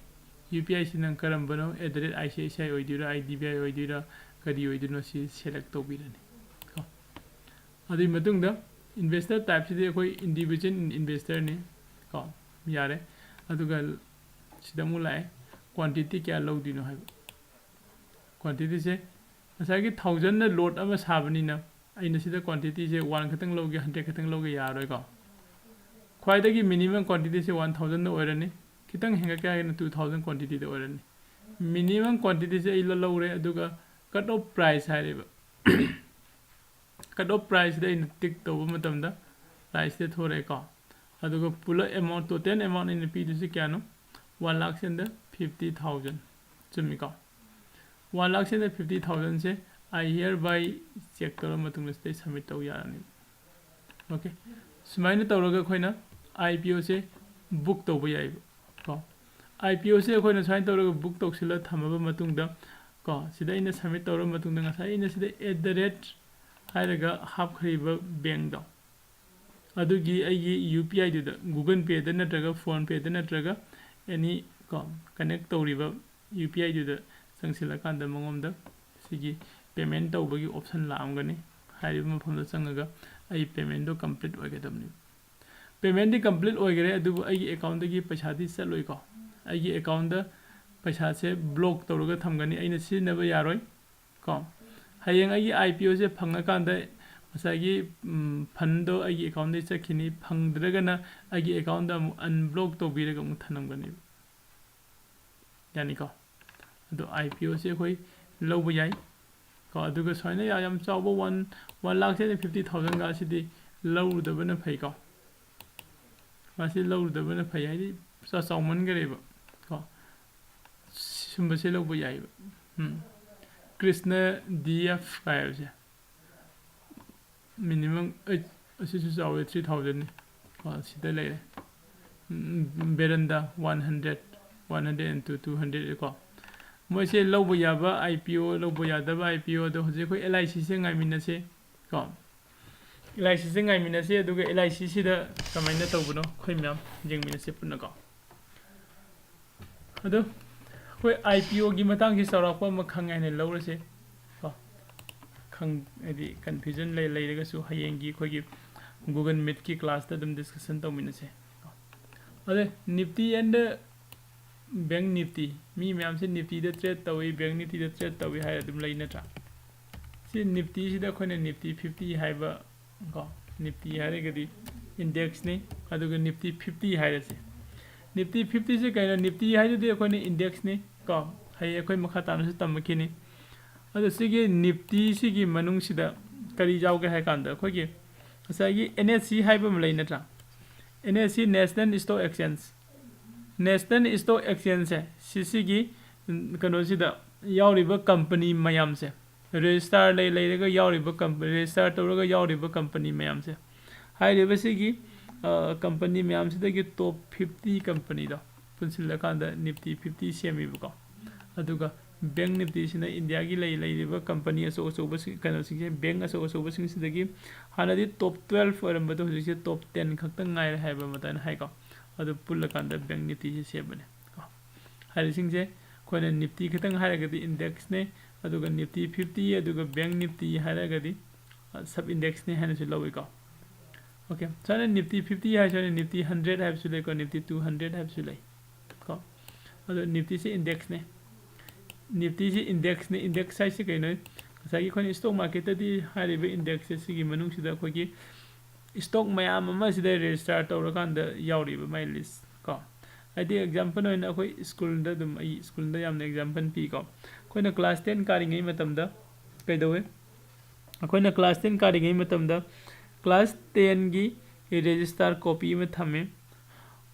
UPIꯁꯤ ꯅꯪ ꯀꯔꯝꯕꯅꯣ, at the rate ICICI ꯑꯣꯏꯗꯣꯏꯔꯥ, IDBI ꯑꯣꯏꯗꯣꯏꯔꯥ, ꯀꯔꯤ ꯑꯣꯏꯗꯣꯏꯅꯣ, ꯁꯤ select ꯇꯧꯕꯤꯔꯅꯤ ꯀꯣ꯫ ꯑꯗꯨꯒꯤ ꯃꯇꯨꯡꯗ investor typeꯁꯤꯗꯤ ꯑꯩꯈꯣꯏ individual investorꯅꯤ ꯀꯣ, ꯌꯥꯔꯦ꯫ ꯑꯗꯨꯒ ꯁꯤꯗ ꯑꯃꯨꯛ ꯂꯥꯛꯑꯦ, quantity ꯀꯌꯥ ꯂꯧꯗꯣꯏꯅꯣ ꯍꯥꯏꯕ꯫ Quantityꯁꯦ ꯉꯁꯥꯏꯒꯤ thousandꯅ lot ꯑꯃ ꯁꯥꯕꯅꯤꯅ ꯑꯩꯅ ꯁꯤꯗ quantityꯁꯦ one ꯈꯛꯇꯪ ꯂꯧꯒꯦ, hundred ꯈꯛꯇꯪ ꯂꯧꯒꯦ ꯌꯥꯔꯣꯏꯀꯣ꯫ ꯈ꯭ꯋꯥꯏꯗꯒꯤ minimum quantityꯁꯦ one thousandꯅ ꯑꯣꯏꯔꯅꯤ, ꯈꯤꯇꯪ ꯍꯦꯟꯒꯠꯀꯦ ꯍꯥꯏꯔꯒꯅ two thousand quantityꯗ ꯑꯣꯏꯔꯅꯤ꯫ Minimum quantityꯁꯦ ꯑꯩ ꯂꯧꯔꯦ, ꯑꯗꯨꯒ cut off price ꯍꯥꯏꯔꯤꯕ, cut off priceꯁꯤꯗ ꯑꯩꯅ tick ꯇꯧꯕ ꯃꯇꯝꯗ priceꯁꯤꯗ ꯊꯣꯔꯛꯑꯦꯀꯣ꯫ ꯑꯗꯨꯒ ꯄꯨꯂꯞ amount, total amount ꯑꯩꯅ ꯄꯤꯗꯣꯏꯁꯦ ꯀꯌꯥꯅꯣ? One lakhs and fifty thousand꯫ ꯆꯨꯝꯃꯤꯀꯣ? One lakhs and fifty thousandꯁꯦ I hereby check ꯇꯧꯔ ꯃꯇꯨꯡꯗ ꯁꯤꯗꯩ submit ꯇꯧ ꯌꯥꯔꯅꯤ꯫ Okay, ꯁꯨꯃꯥꯏꯅ ꯇꯧꯔꯒ ꯑꯩꯈꯣꯏꯅ IPOꯁꯦ book ꯇꯧꯕ ꯌꯥꯏꯕ ꯀꯣ꯫ IPOꯁꯦ ꯑꯩꯈꯣꯏꯅ ꯁꯨꯃꯥꯏꯅ ꯇꯧꯔꯒ book ꯇꯧꯁꯤꯜꯂ ꯊꯝꯃꯕ ꯃꯇꯨꯡꯗ ꯀꯣ, ꯁꯤꯗ ꯑꯩꯅ submit ꯇꯧꯔꯕ ꯃꯇꯨꯡꯗ ꯉꯁꯥꯏ ꯑꯩꯅ ꯁꯤꯗ at the rate ꯍꯥꯏꯔꯒ ꯍꯥꯞꯈ꯭ꯔꯤꯕ bankꯗꯣ, ꯑꯗꯨꯒꯤ ꯑꯩꯒꯤ UPIꯗꯨꯗ, Google Payꯗ ꯅꯠꯇ꯭ꯔꯒ PhonePeꯗ ꯅꯠꯇ꯭ꯔꯒ any ꯀꯣ, connect ꯇꯧꯔꯤꯕ UPIꯗꯨꯗ ꯆꯪꯁꯤꯜꯂꯀꯥꯟꯗ ꯃꯉꯣꯟꯗ ꯁꯤꯒꯤ payment ꯇꯧꯕꯒꯤ option ꯂꯥꯛꯑꯝꯒꯅꯤ꯫ ꯍꯥꯏꯔꯤꯕ ꯃꯐꯝꯗ ꯆꯪꯉꯒ ꯑꯩ paymentꯗꯣ complete ꯑꯣꯏꯒꯗꯕꯅꯤ꯫ Paymentꯗꯤ complete ꯑꯣꯏꯈꯔꯦ, ꯑꯗꯨꯕꯨ ꯑꯩꯒꯤ accountꯗꯒꯤ ꯄꯩꯁꯥꯗꯤ ꯆꯠꯂꯣꯏꯀꯣ꯫ ꯑꯩꯒꯤ ꯑꯦꯀꯥꯎꯟꯗ ꯄꯩꯁꯥꯁꯦ ꯕ꯭ꯂꯣꯛ ꯇꯧꯔꯒ ꯊꯝꯒꯅꯤ, ꯑꯩꯅ ꯁꯤꯖꯤꯟꯅꯕ ꯌꯥꯔꯣꯏ꯫ ꯀꯣ, ꯍꯌꯦꯡ ꯑꯩꯒꯤ ꯑꯥꯏ ꯄꯤ ꯑꯣꯁꯦ ꯐꯪꯉꯀꯥꯟꯗ ꯉꯁꯥꯏꯒꯤ ꯐꯟꯗꯣ ꯑꯩꯒꯤ ꯑꯦꯀꯥꯎꯟꯗꯒꯤ ꯆꯠꯈꯤꯅꯤ, ꯐꯪꯗ꯭ꯔꯒꯅ ꯑꯩꯒꯤ ꯑꯦꯀꯥꯎꯟꯗ ꯑꯃꯨꯛ ꯑꯟꯕ꯭ꯂꯣꯛ ꯇꯧꯕꯤꯔꯒ ꯑꯃꯨꯛ ꯊꯝꯂꯝꯒꯅꯦꯕ꯫ ꯌꯥꯅꯤꯀꯣ? ꯑꯗꯣ ꯑꯥꯏ ꯄꯤ ꯑꯣꯁꯦ ꯑꯩꯈꯣꯏ ꯂꯧꯕ ꯌꯥꯏ꯫ ꯀꯣ, ꯑꯗꯨꯒ ꯁꯨꯃꯥꯏꯅ ꯌꯥꯝ, ꯌꯥꯝ ꯆꯥꯎꯕ ꯋꯥꯟ, ꯋꯥꯟ ꯂꯥꯛꯁꯦ ꯐꯤꯐꯇꯤ ꯊꯥꯎꯖꯟꯒ ꯑꯁꯤꯗꯤ ꯂꯧꯔꯨꯗꯕꯅ ꯐꯩꯀꯣ꯫ ꯃꯁꯤ ꯂꯧꯔꯨꯗꯕꯅ ꯐꯩ, ꯍꯥꯏꯗꯤ ꯄꯩꯁꯥ ꯆꯥꯎꯃꯟꯈ꯭ꯔꯦꯕ꯫ ꯀꯣ, ꯁꯨꯝꯕꯁꯦ ꯂꯧꯕ ꯌꯥꯏꯕ꯫ ꯎꯝ꯫ ꯀ꯭ꯔꯤꯁꯅ ꯗꯤ ꯑꯦꯐ ꯀꯥꯏ ꯍꯥꯏꯕꯁꯦ꯫ ꯃꯤꯅꯤꯃꯝ, ꯑꯩ, ꯑꯁꯤꯁꯨ ꯆꯥꯎꯋꯦ, ꯊ꯭ꯔꯤ ꯊꯥꯎꯖꯟꯅꯤ꯫ ꯀꯣ, ꯁꯤꯗ ꯂꯩꯔꯦ꯫ ꯎꯝ, ꯕꯦꯔꯟꯗꯥ one hundred, one hundred and two, two hundred ꯀꯣ꯫ ꯃꯣꯏꯁꯦ ꯂꯧꯕ ꯌꯥꯕ ꯑꯥꯏ ꯄꯤ ꯑꯣ, ꯂꯧꯕ ꯌꯥꯗꯕ ꯑꯥꯏ ꯄꯤ ꯑꯣ, ꯑꯗꯣ ꯍꯧꯖꯤꯛ ꯑꯩꯈꯣꯏ ꯑꯦꯜ ꯑꯥꯏ ꯁꯤꯁꯦ ꯉꯥꯏꯃꯤꯟꯅꯁꯦ ꯀꯣ꯫ ꯑꯦꯜ ꯑꯥꯏ ꯁꯤꯁꯦ ꯉꯥꯏꯃꯤꯟꯅꯁꯦ, ꯑꯗꯨꯒ ꯑꯦꯜ ꯑꯥꯏ ꯁꯤꯁꯤꯗ ꯀꯃꯥꯏꯅ ꯇꯧꯕꯅꯣ ꯑꯩꯈꯣꯏ ꯃꯌꯥꯝ ꯌꯦꯡꯃꯤꯟꯅꯁꯦ ꯄꯨꯟꯅ ꯀꯣ꯫ ꯑꯗꯣ ꯑꯩꯈꯣꯏ ꯑꯥꯏ ꯄꯤ ꯑꯣꯒꯤ ꯃꯇꯥꯡꯁꯤ ꯆꯥꯎꯔꯥꯛꯄ ꯑꯃ ꯈꯪꯉꯦ ꯍꯥꯏꯅ ꯂꯧꯔꯁꯦ ꯀꯣ꯫ ꯈꯪ-, ꯍꯥꯏꯗꯤ ꯀꯟꯐ꯭ꯌꯨꯖꯟ ꯂꯩ-, ꯂꯩꯔꯒꯁꯨ ꯍꯌꯦꯡꯒꯤ ꯑꯩꯈꯣꯏꯒꯤ Google Meetꯀꯤ classꯇ ꯑꯗꯨꯝ discussion ꯇꯧꯃꯤꯟꯅꯁꯦ ꯀꯣ꯫ ꯑꯗ Nifty and Bank Nifty, ꯃꯤ ꯃꯌꯥꯝꯁꯦ Niftyꯗ trade ꯇꯧꯏ, Bank Niftyꯗ trade ꯇꯧꯏ ꯍꯥꯏꯔ ꯑꯗꯨꯝ ꯂꯩ ꯅꯠꯇ꯭ꯔꯥ? ꯁꯤ Niftyꯁꯤꯗ ꯑꯩꯈꯣꯏꯅ Nifty fifty ꯍꯥꯏꯕ ꯀꯣ, Nifty ꯍꯥꯏꯔꯒꯗꯤ indexꯅꯤ, ꯑꯗꯨꯒ Nifty fifty ꯍꯥꯏꯔꯁꯦ꯫ Nifty fiftyꯁꯦ ꯀꯩꯅꯣ? Nifty ꯍꯥꯏꯗꯨꯗꯤ ꯑꯩꯈꯣꯏꯅ indexꯅꯤ ꯀꯣ, ꯍꯌꯦꯡ ꯑꯩꯈꯣꯏ ꯃꯈꯥ ꯇꯥꯅꯁꯨ ꯇꯝꯃꯛꯈꯤꯅꯤ꯫ ꯑꯗꯣ ꯁꯤꯒꯤ Niftyꯁꯤꯒꯤ ꯃꯅꯨꯡꯁꯤꯗ ꯀꯔꯤ ꯌꯥꯎꯒꯦ ꯍꯥꯏ ꯀꯥꯟꯗ, ꯑꯩꯈꯣꯏꯒꯤ ꯉꯁꯥꯏꯒꯤ N S E ꯍꯥꯏꯕ ꯑꯃ ꯂꯩ ꯅꯠꯇ꯭ꯔꯥ? N S E, National Stock Exchange꯫ National Stock Exchangeꯁꯦ, ꯁꯤꯁꯤꯒꯤ, ꯎꯝ, ꯀꯩꯅꯣꯁꯤꯗ ꯌꯥꯎꯔꯤꯕ company ꯃꯌꯥꯝꯁꯦ, register ꯂꯩ-, ꯂꯩꯔꯒ ꯌꯥꯎꯔꯤꯕ comp-, register ꯇꯧꯔꯒ ꯌꯥꯎꯔꯤꯕ company ꯃꯌꯥꯝꯁꯦ, ꯍꯥꯏꯔꯤꯕꯁꯤꯒꯤ, ꯑ, company ꯃꯌꯥꯝꯁꯤꯗꯒꯤ top fifty companyꯗꯣ ꯄꯨꯟꯁꯤꯜꯂꯀꯥꯟꯗ Nifty fifty ꯁꯦꯝꯃꯤꯕꯀꯣ꯫ ꯑꯗꯨꯒ Bank Niftyꯁꯤꯅ Indiaꯒꯤ ꯂꯩ-, ꯂꯩꯔꯤꯕ company ꯑꯆꯧ ꯑꯆꯧꯕꯁꯤꯡ, ꯀꯩꯅꯣꯁꯤꯡꯁꯦ, bank ꯑꯆꯧ ꯑꯆꯧꯕꯁꯤꯡꯁꯤꯗꯒꯤ ꯍꯥꯟꯅꯗꯤ top twelve ꯑꯣꯏꯔꯝꯕꯗꯣ ꯍꯧꯖꯤꯛꯁꯦ top ten ꯈꯛꯇꯪ ꯉꯥꯏꯔꯦ ꯍꯥꯏꯕ ꯑꯗꯨꯃꯥꯏꯅ ꯍꯥꯏꯀꯣ꯫ ꯑꯗꯨ ꯄꯨꯜꯂꯀꯥꯟꯗ Bank Niftyꯁꯦ ꯁꯦꯝꯕꯅꯦ ꯀꯣ꯫ ꯍꯥꯏꯔꯤꯁꯤꯡꯁꯦ ꯑꯩꯈꯣꯏꯅ Nifty ꯈꯛꯇꯪ ꯍꯥꯏꯔꯒꯗꯤ indexꯅꯦ, ꯑꯗꯨꯒ Nifty fifty, ꯑꯗꯨꯒ Bank Nifty ꯍꯥꯏꯔꯒꯗꯤ, ꯑ, sub indexꯅꯦ ꯍꯥꯏꯅꯁꯨ ꯂꯧꯏꯀꯣ꯫ Okay, ꯁꯨꯃꯥꯏꯅ Nifty fifty ꯍꯥꯏ, ꯁꯨꯃꯥꯏꯅ Nifty hundred ꯍꯥꯏꯕꯁꯨ ꯂꯩꯀꯣ, Nifty two hundred ꯍꯥꯏꯕꯁꯨ ꯂꯩ ꯀꯣ꯫ ꯑꯗꯣ Niftyꯁꯦ indexꯅꯦ꯫ Niftyꯁꯦ indexꯅꯦ꯫ Index ꯍꯥꯏꯁꯦ ꯀꯩꯅꯣ? ꯉꯁꯥꯏꯒꯤ ꯑꯩꯈꯣꯏꯅ stock marketꯇꯗꯤ ꯍꯥꯏꯔꯤꯕ indexꯁꯦ ꯁꯤꯒꯤ ꯃꯅꯨꯡꯁꯤꯗ ꯑꯩꯈꯣꯏꯒꯤ stock ꯃꯌꯥꯝ ꯑꯃ ꯁꯤꯗ register ꯇꯧꯔꯀꯥꯟꯗ ꯌꯥꯎꯔꯤꯕ ꯃꯥꯏ list ꯀꯣ꯫ ꯍꯥꯏꯗꯤ example ꯑꯣꯏꯅ ꯑꯩꯈꯣꯏ ꯁ꯭ꯀꯨꯜꯗ ꯑꯗꯨꯝ, ꯑꯩ ꯁ꯭ꯀꯨꯜꯗ ꯌꯥꯝꯅ example ꯄꯤꯀꯣ꯫ ꯑꯩꯈꯣꯏꯅ class ten ꯀꯥꯔꯤꯉꯩ ꯃꯇꯝꯗ ꯀꯩꯗꯧꯋꯦ? ꯑꯩꯈꯣꯏꯅ class ten ꯀꯥꯔꯤꯉꯩ ꯃꯇꯝꯗ class tenꯒꯤ register copy ꯑꯃ ꯊꯝꯃꯦ꯫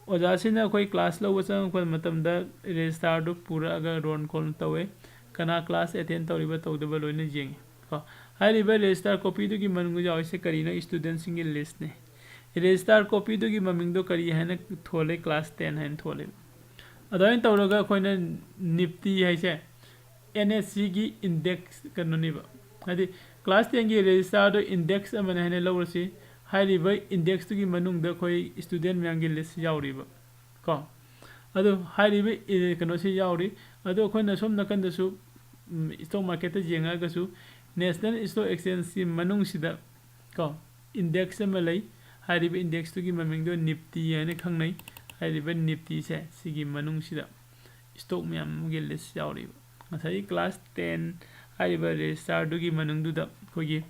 ꯑꯣꯖꯥꯁꯤꯅ ꯑꯩꯈꯣꯏ class ꯂꯧꯕ ꯆꯪꯉꯛꯄ ꯃꯇꯝꯗ registerꯗꯨ ꯄꯨꯔꯛꯑꯒ roll call ꯇꯧꯋꯦ꯫ ꯀꯅꯥ class attend ꯇꯧꯔꯤꯕ ꯇꯧꯗꯕ ꯂꯣꯏꯅ ꯌꯦꯡꯉꯤ ꯀꯣ꯫ ꯍꯥꯏꯔꯤꯕ register copyꯗꯨꯒꯤ ꯃꯅꯨꯡꯗ ꯌꯥꯎꯔꯤꯁꯦ ꯀꯔꯤꯅꯣ? Studentꯁꯤꯡꯒꯤ listꯅꯤ꯫ Register copyꯗꯨꯒꯤ ꯃꯃꯤꯡꯗꯣ ꯀꯔꯤ ꯍꯥꯏꯅ ꯊꯣꯜꯂꯦ? Class ten ꯍꯥꯏꯅ ꯊꯣꯜꯂꯦ꯫ ꯑꯗꯨꯃꯥꯏꯅ ꯇꯧꯔꯒ ꯑꯩꯈꯣꯏꯅ Nifty ꯍꯥꯏꯁꯦ NSEꯒꯤ index ꯀꯩꯅꯣꯅꯦꯕ꯫ ꯍꯥꯏꯗꯤ class tenꯒꯤ registerꯗꯣ index ꯑꯃꯅꯤ ꯍꯥꯏꯅ ꯂꯧꯔꯁꯤ꯫ ꯍꯥꯏꯔꯤꯕ indexꯇꯨꯒꯤ ꯃꯅꯨꯡꯗ ꯑꯩꯈꯣꯏ student ꯃꯌꯥꯝꯒꯤ list ꯌꯥꯎꯔꯤꯕ ꯀꯣ꯫ ꯑꯗꯨ ꯍꯥꯏꯔꯤꯕ, ꯑꯦ, ꯀꯩꯅꯣꯁꯤ ꯌꯥꯎꯔꯤ꯫ ꯑꯗꯣ ꯑꯩꯈꯣꯏꯅ ꯁꯣꯝ ꯅꯥꯀꯟꯗꯁꯨ, ꯎꯝ, stock marketꯇ ꯌꯦꯡꯉꯒꯁꯨ National Stock Exchangeꯀꯤ ꯃꯅꯨꯡꯁꯤꯗ ꯀꯣ index ꯑꯃ ꯂꯩ꯫ ꯍꯥꯏꯔꯤꯕ indexꯇꯨꯒꯤ ꯃꯃꯤꯡꯗꯣ Nifty ꯍꯥꯏꯅ ꯈꯪꯅꯩ꯫ ꯍꯥꯏꯔꯤꯕ Niftyꯁꯦ ꯁꯤꯒꯤ ꯃꯅꯨꯡꯁꯤꯗ stock ꯃꯌꯥꯝ ꯑꯃꯒꯤ list ꯌꯥꯎꯔꯤꯕ꯫ ꯉꯁꯥꯏꯒꯤ class ten ꯍꯥꯏꯔꯤꯕ registerꯗꯨꯒꯤ ꯃꯅꯨꯡꯗꯨꯗ ꯑꯩꯈꯣꯏꯒꯤ,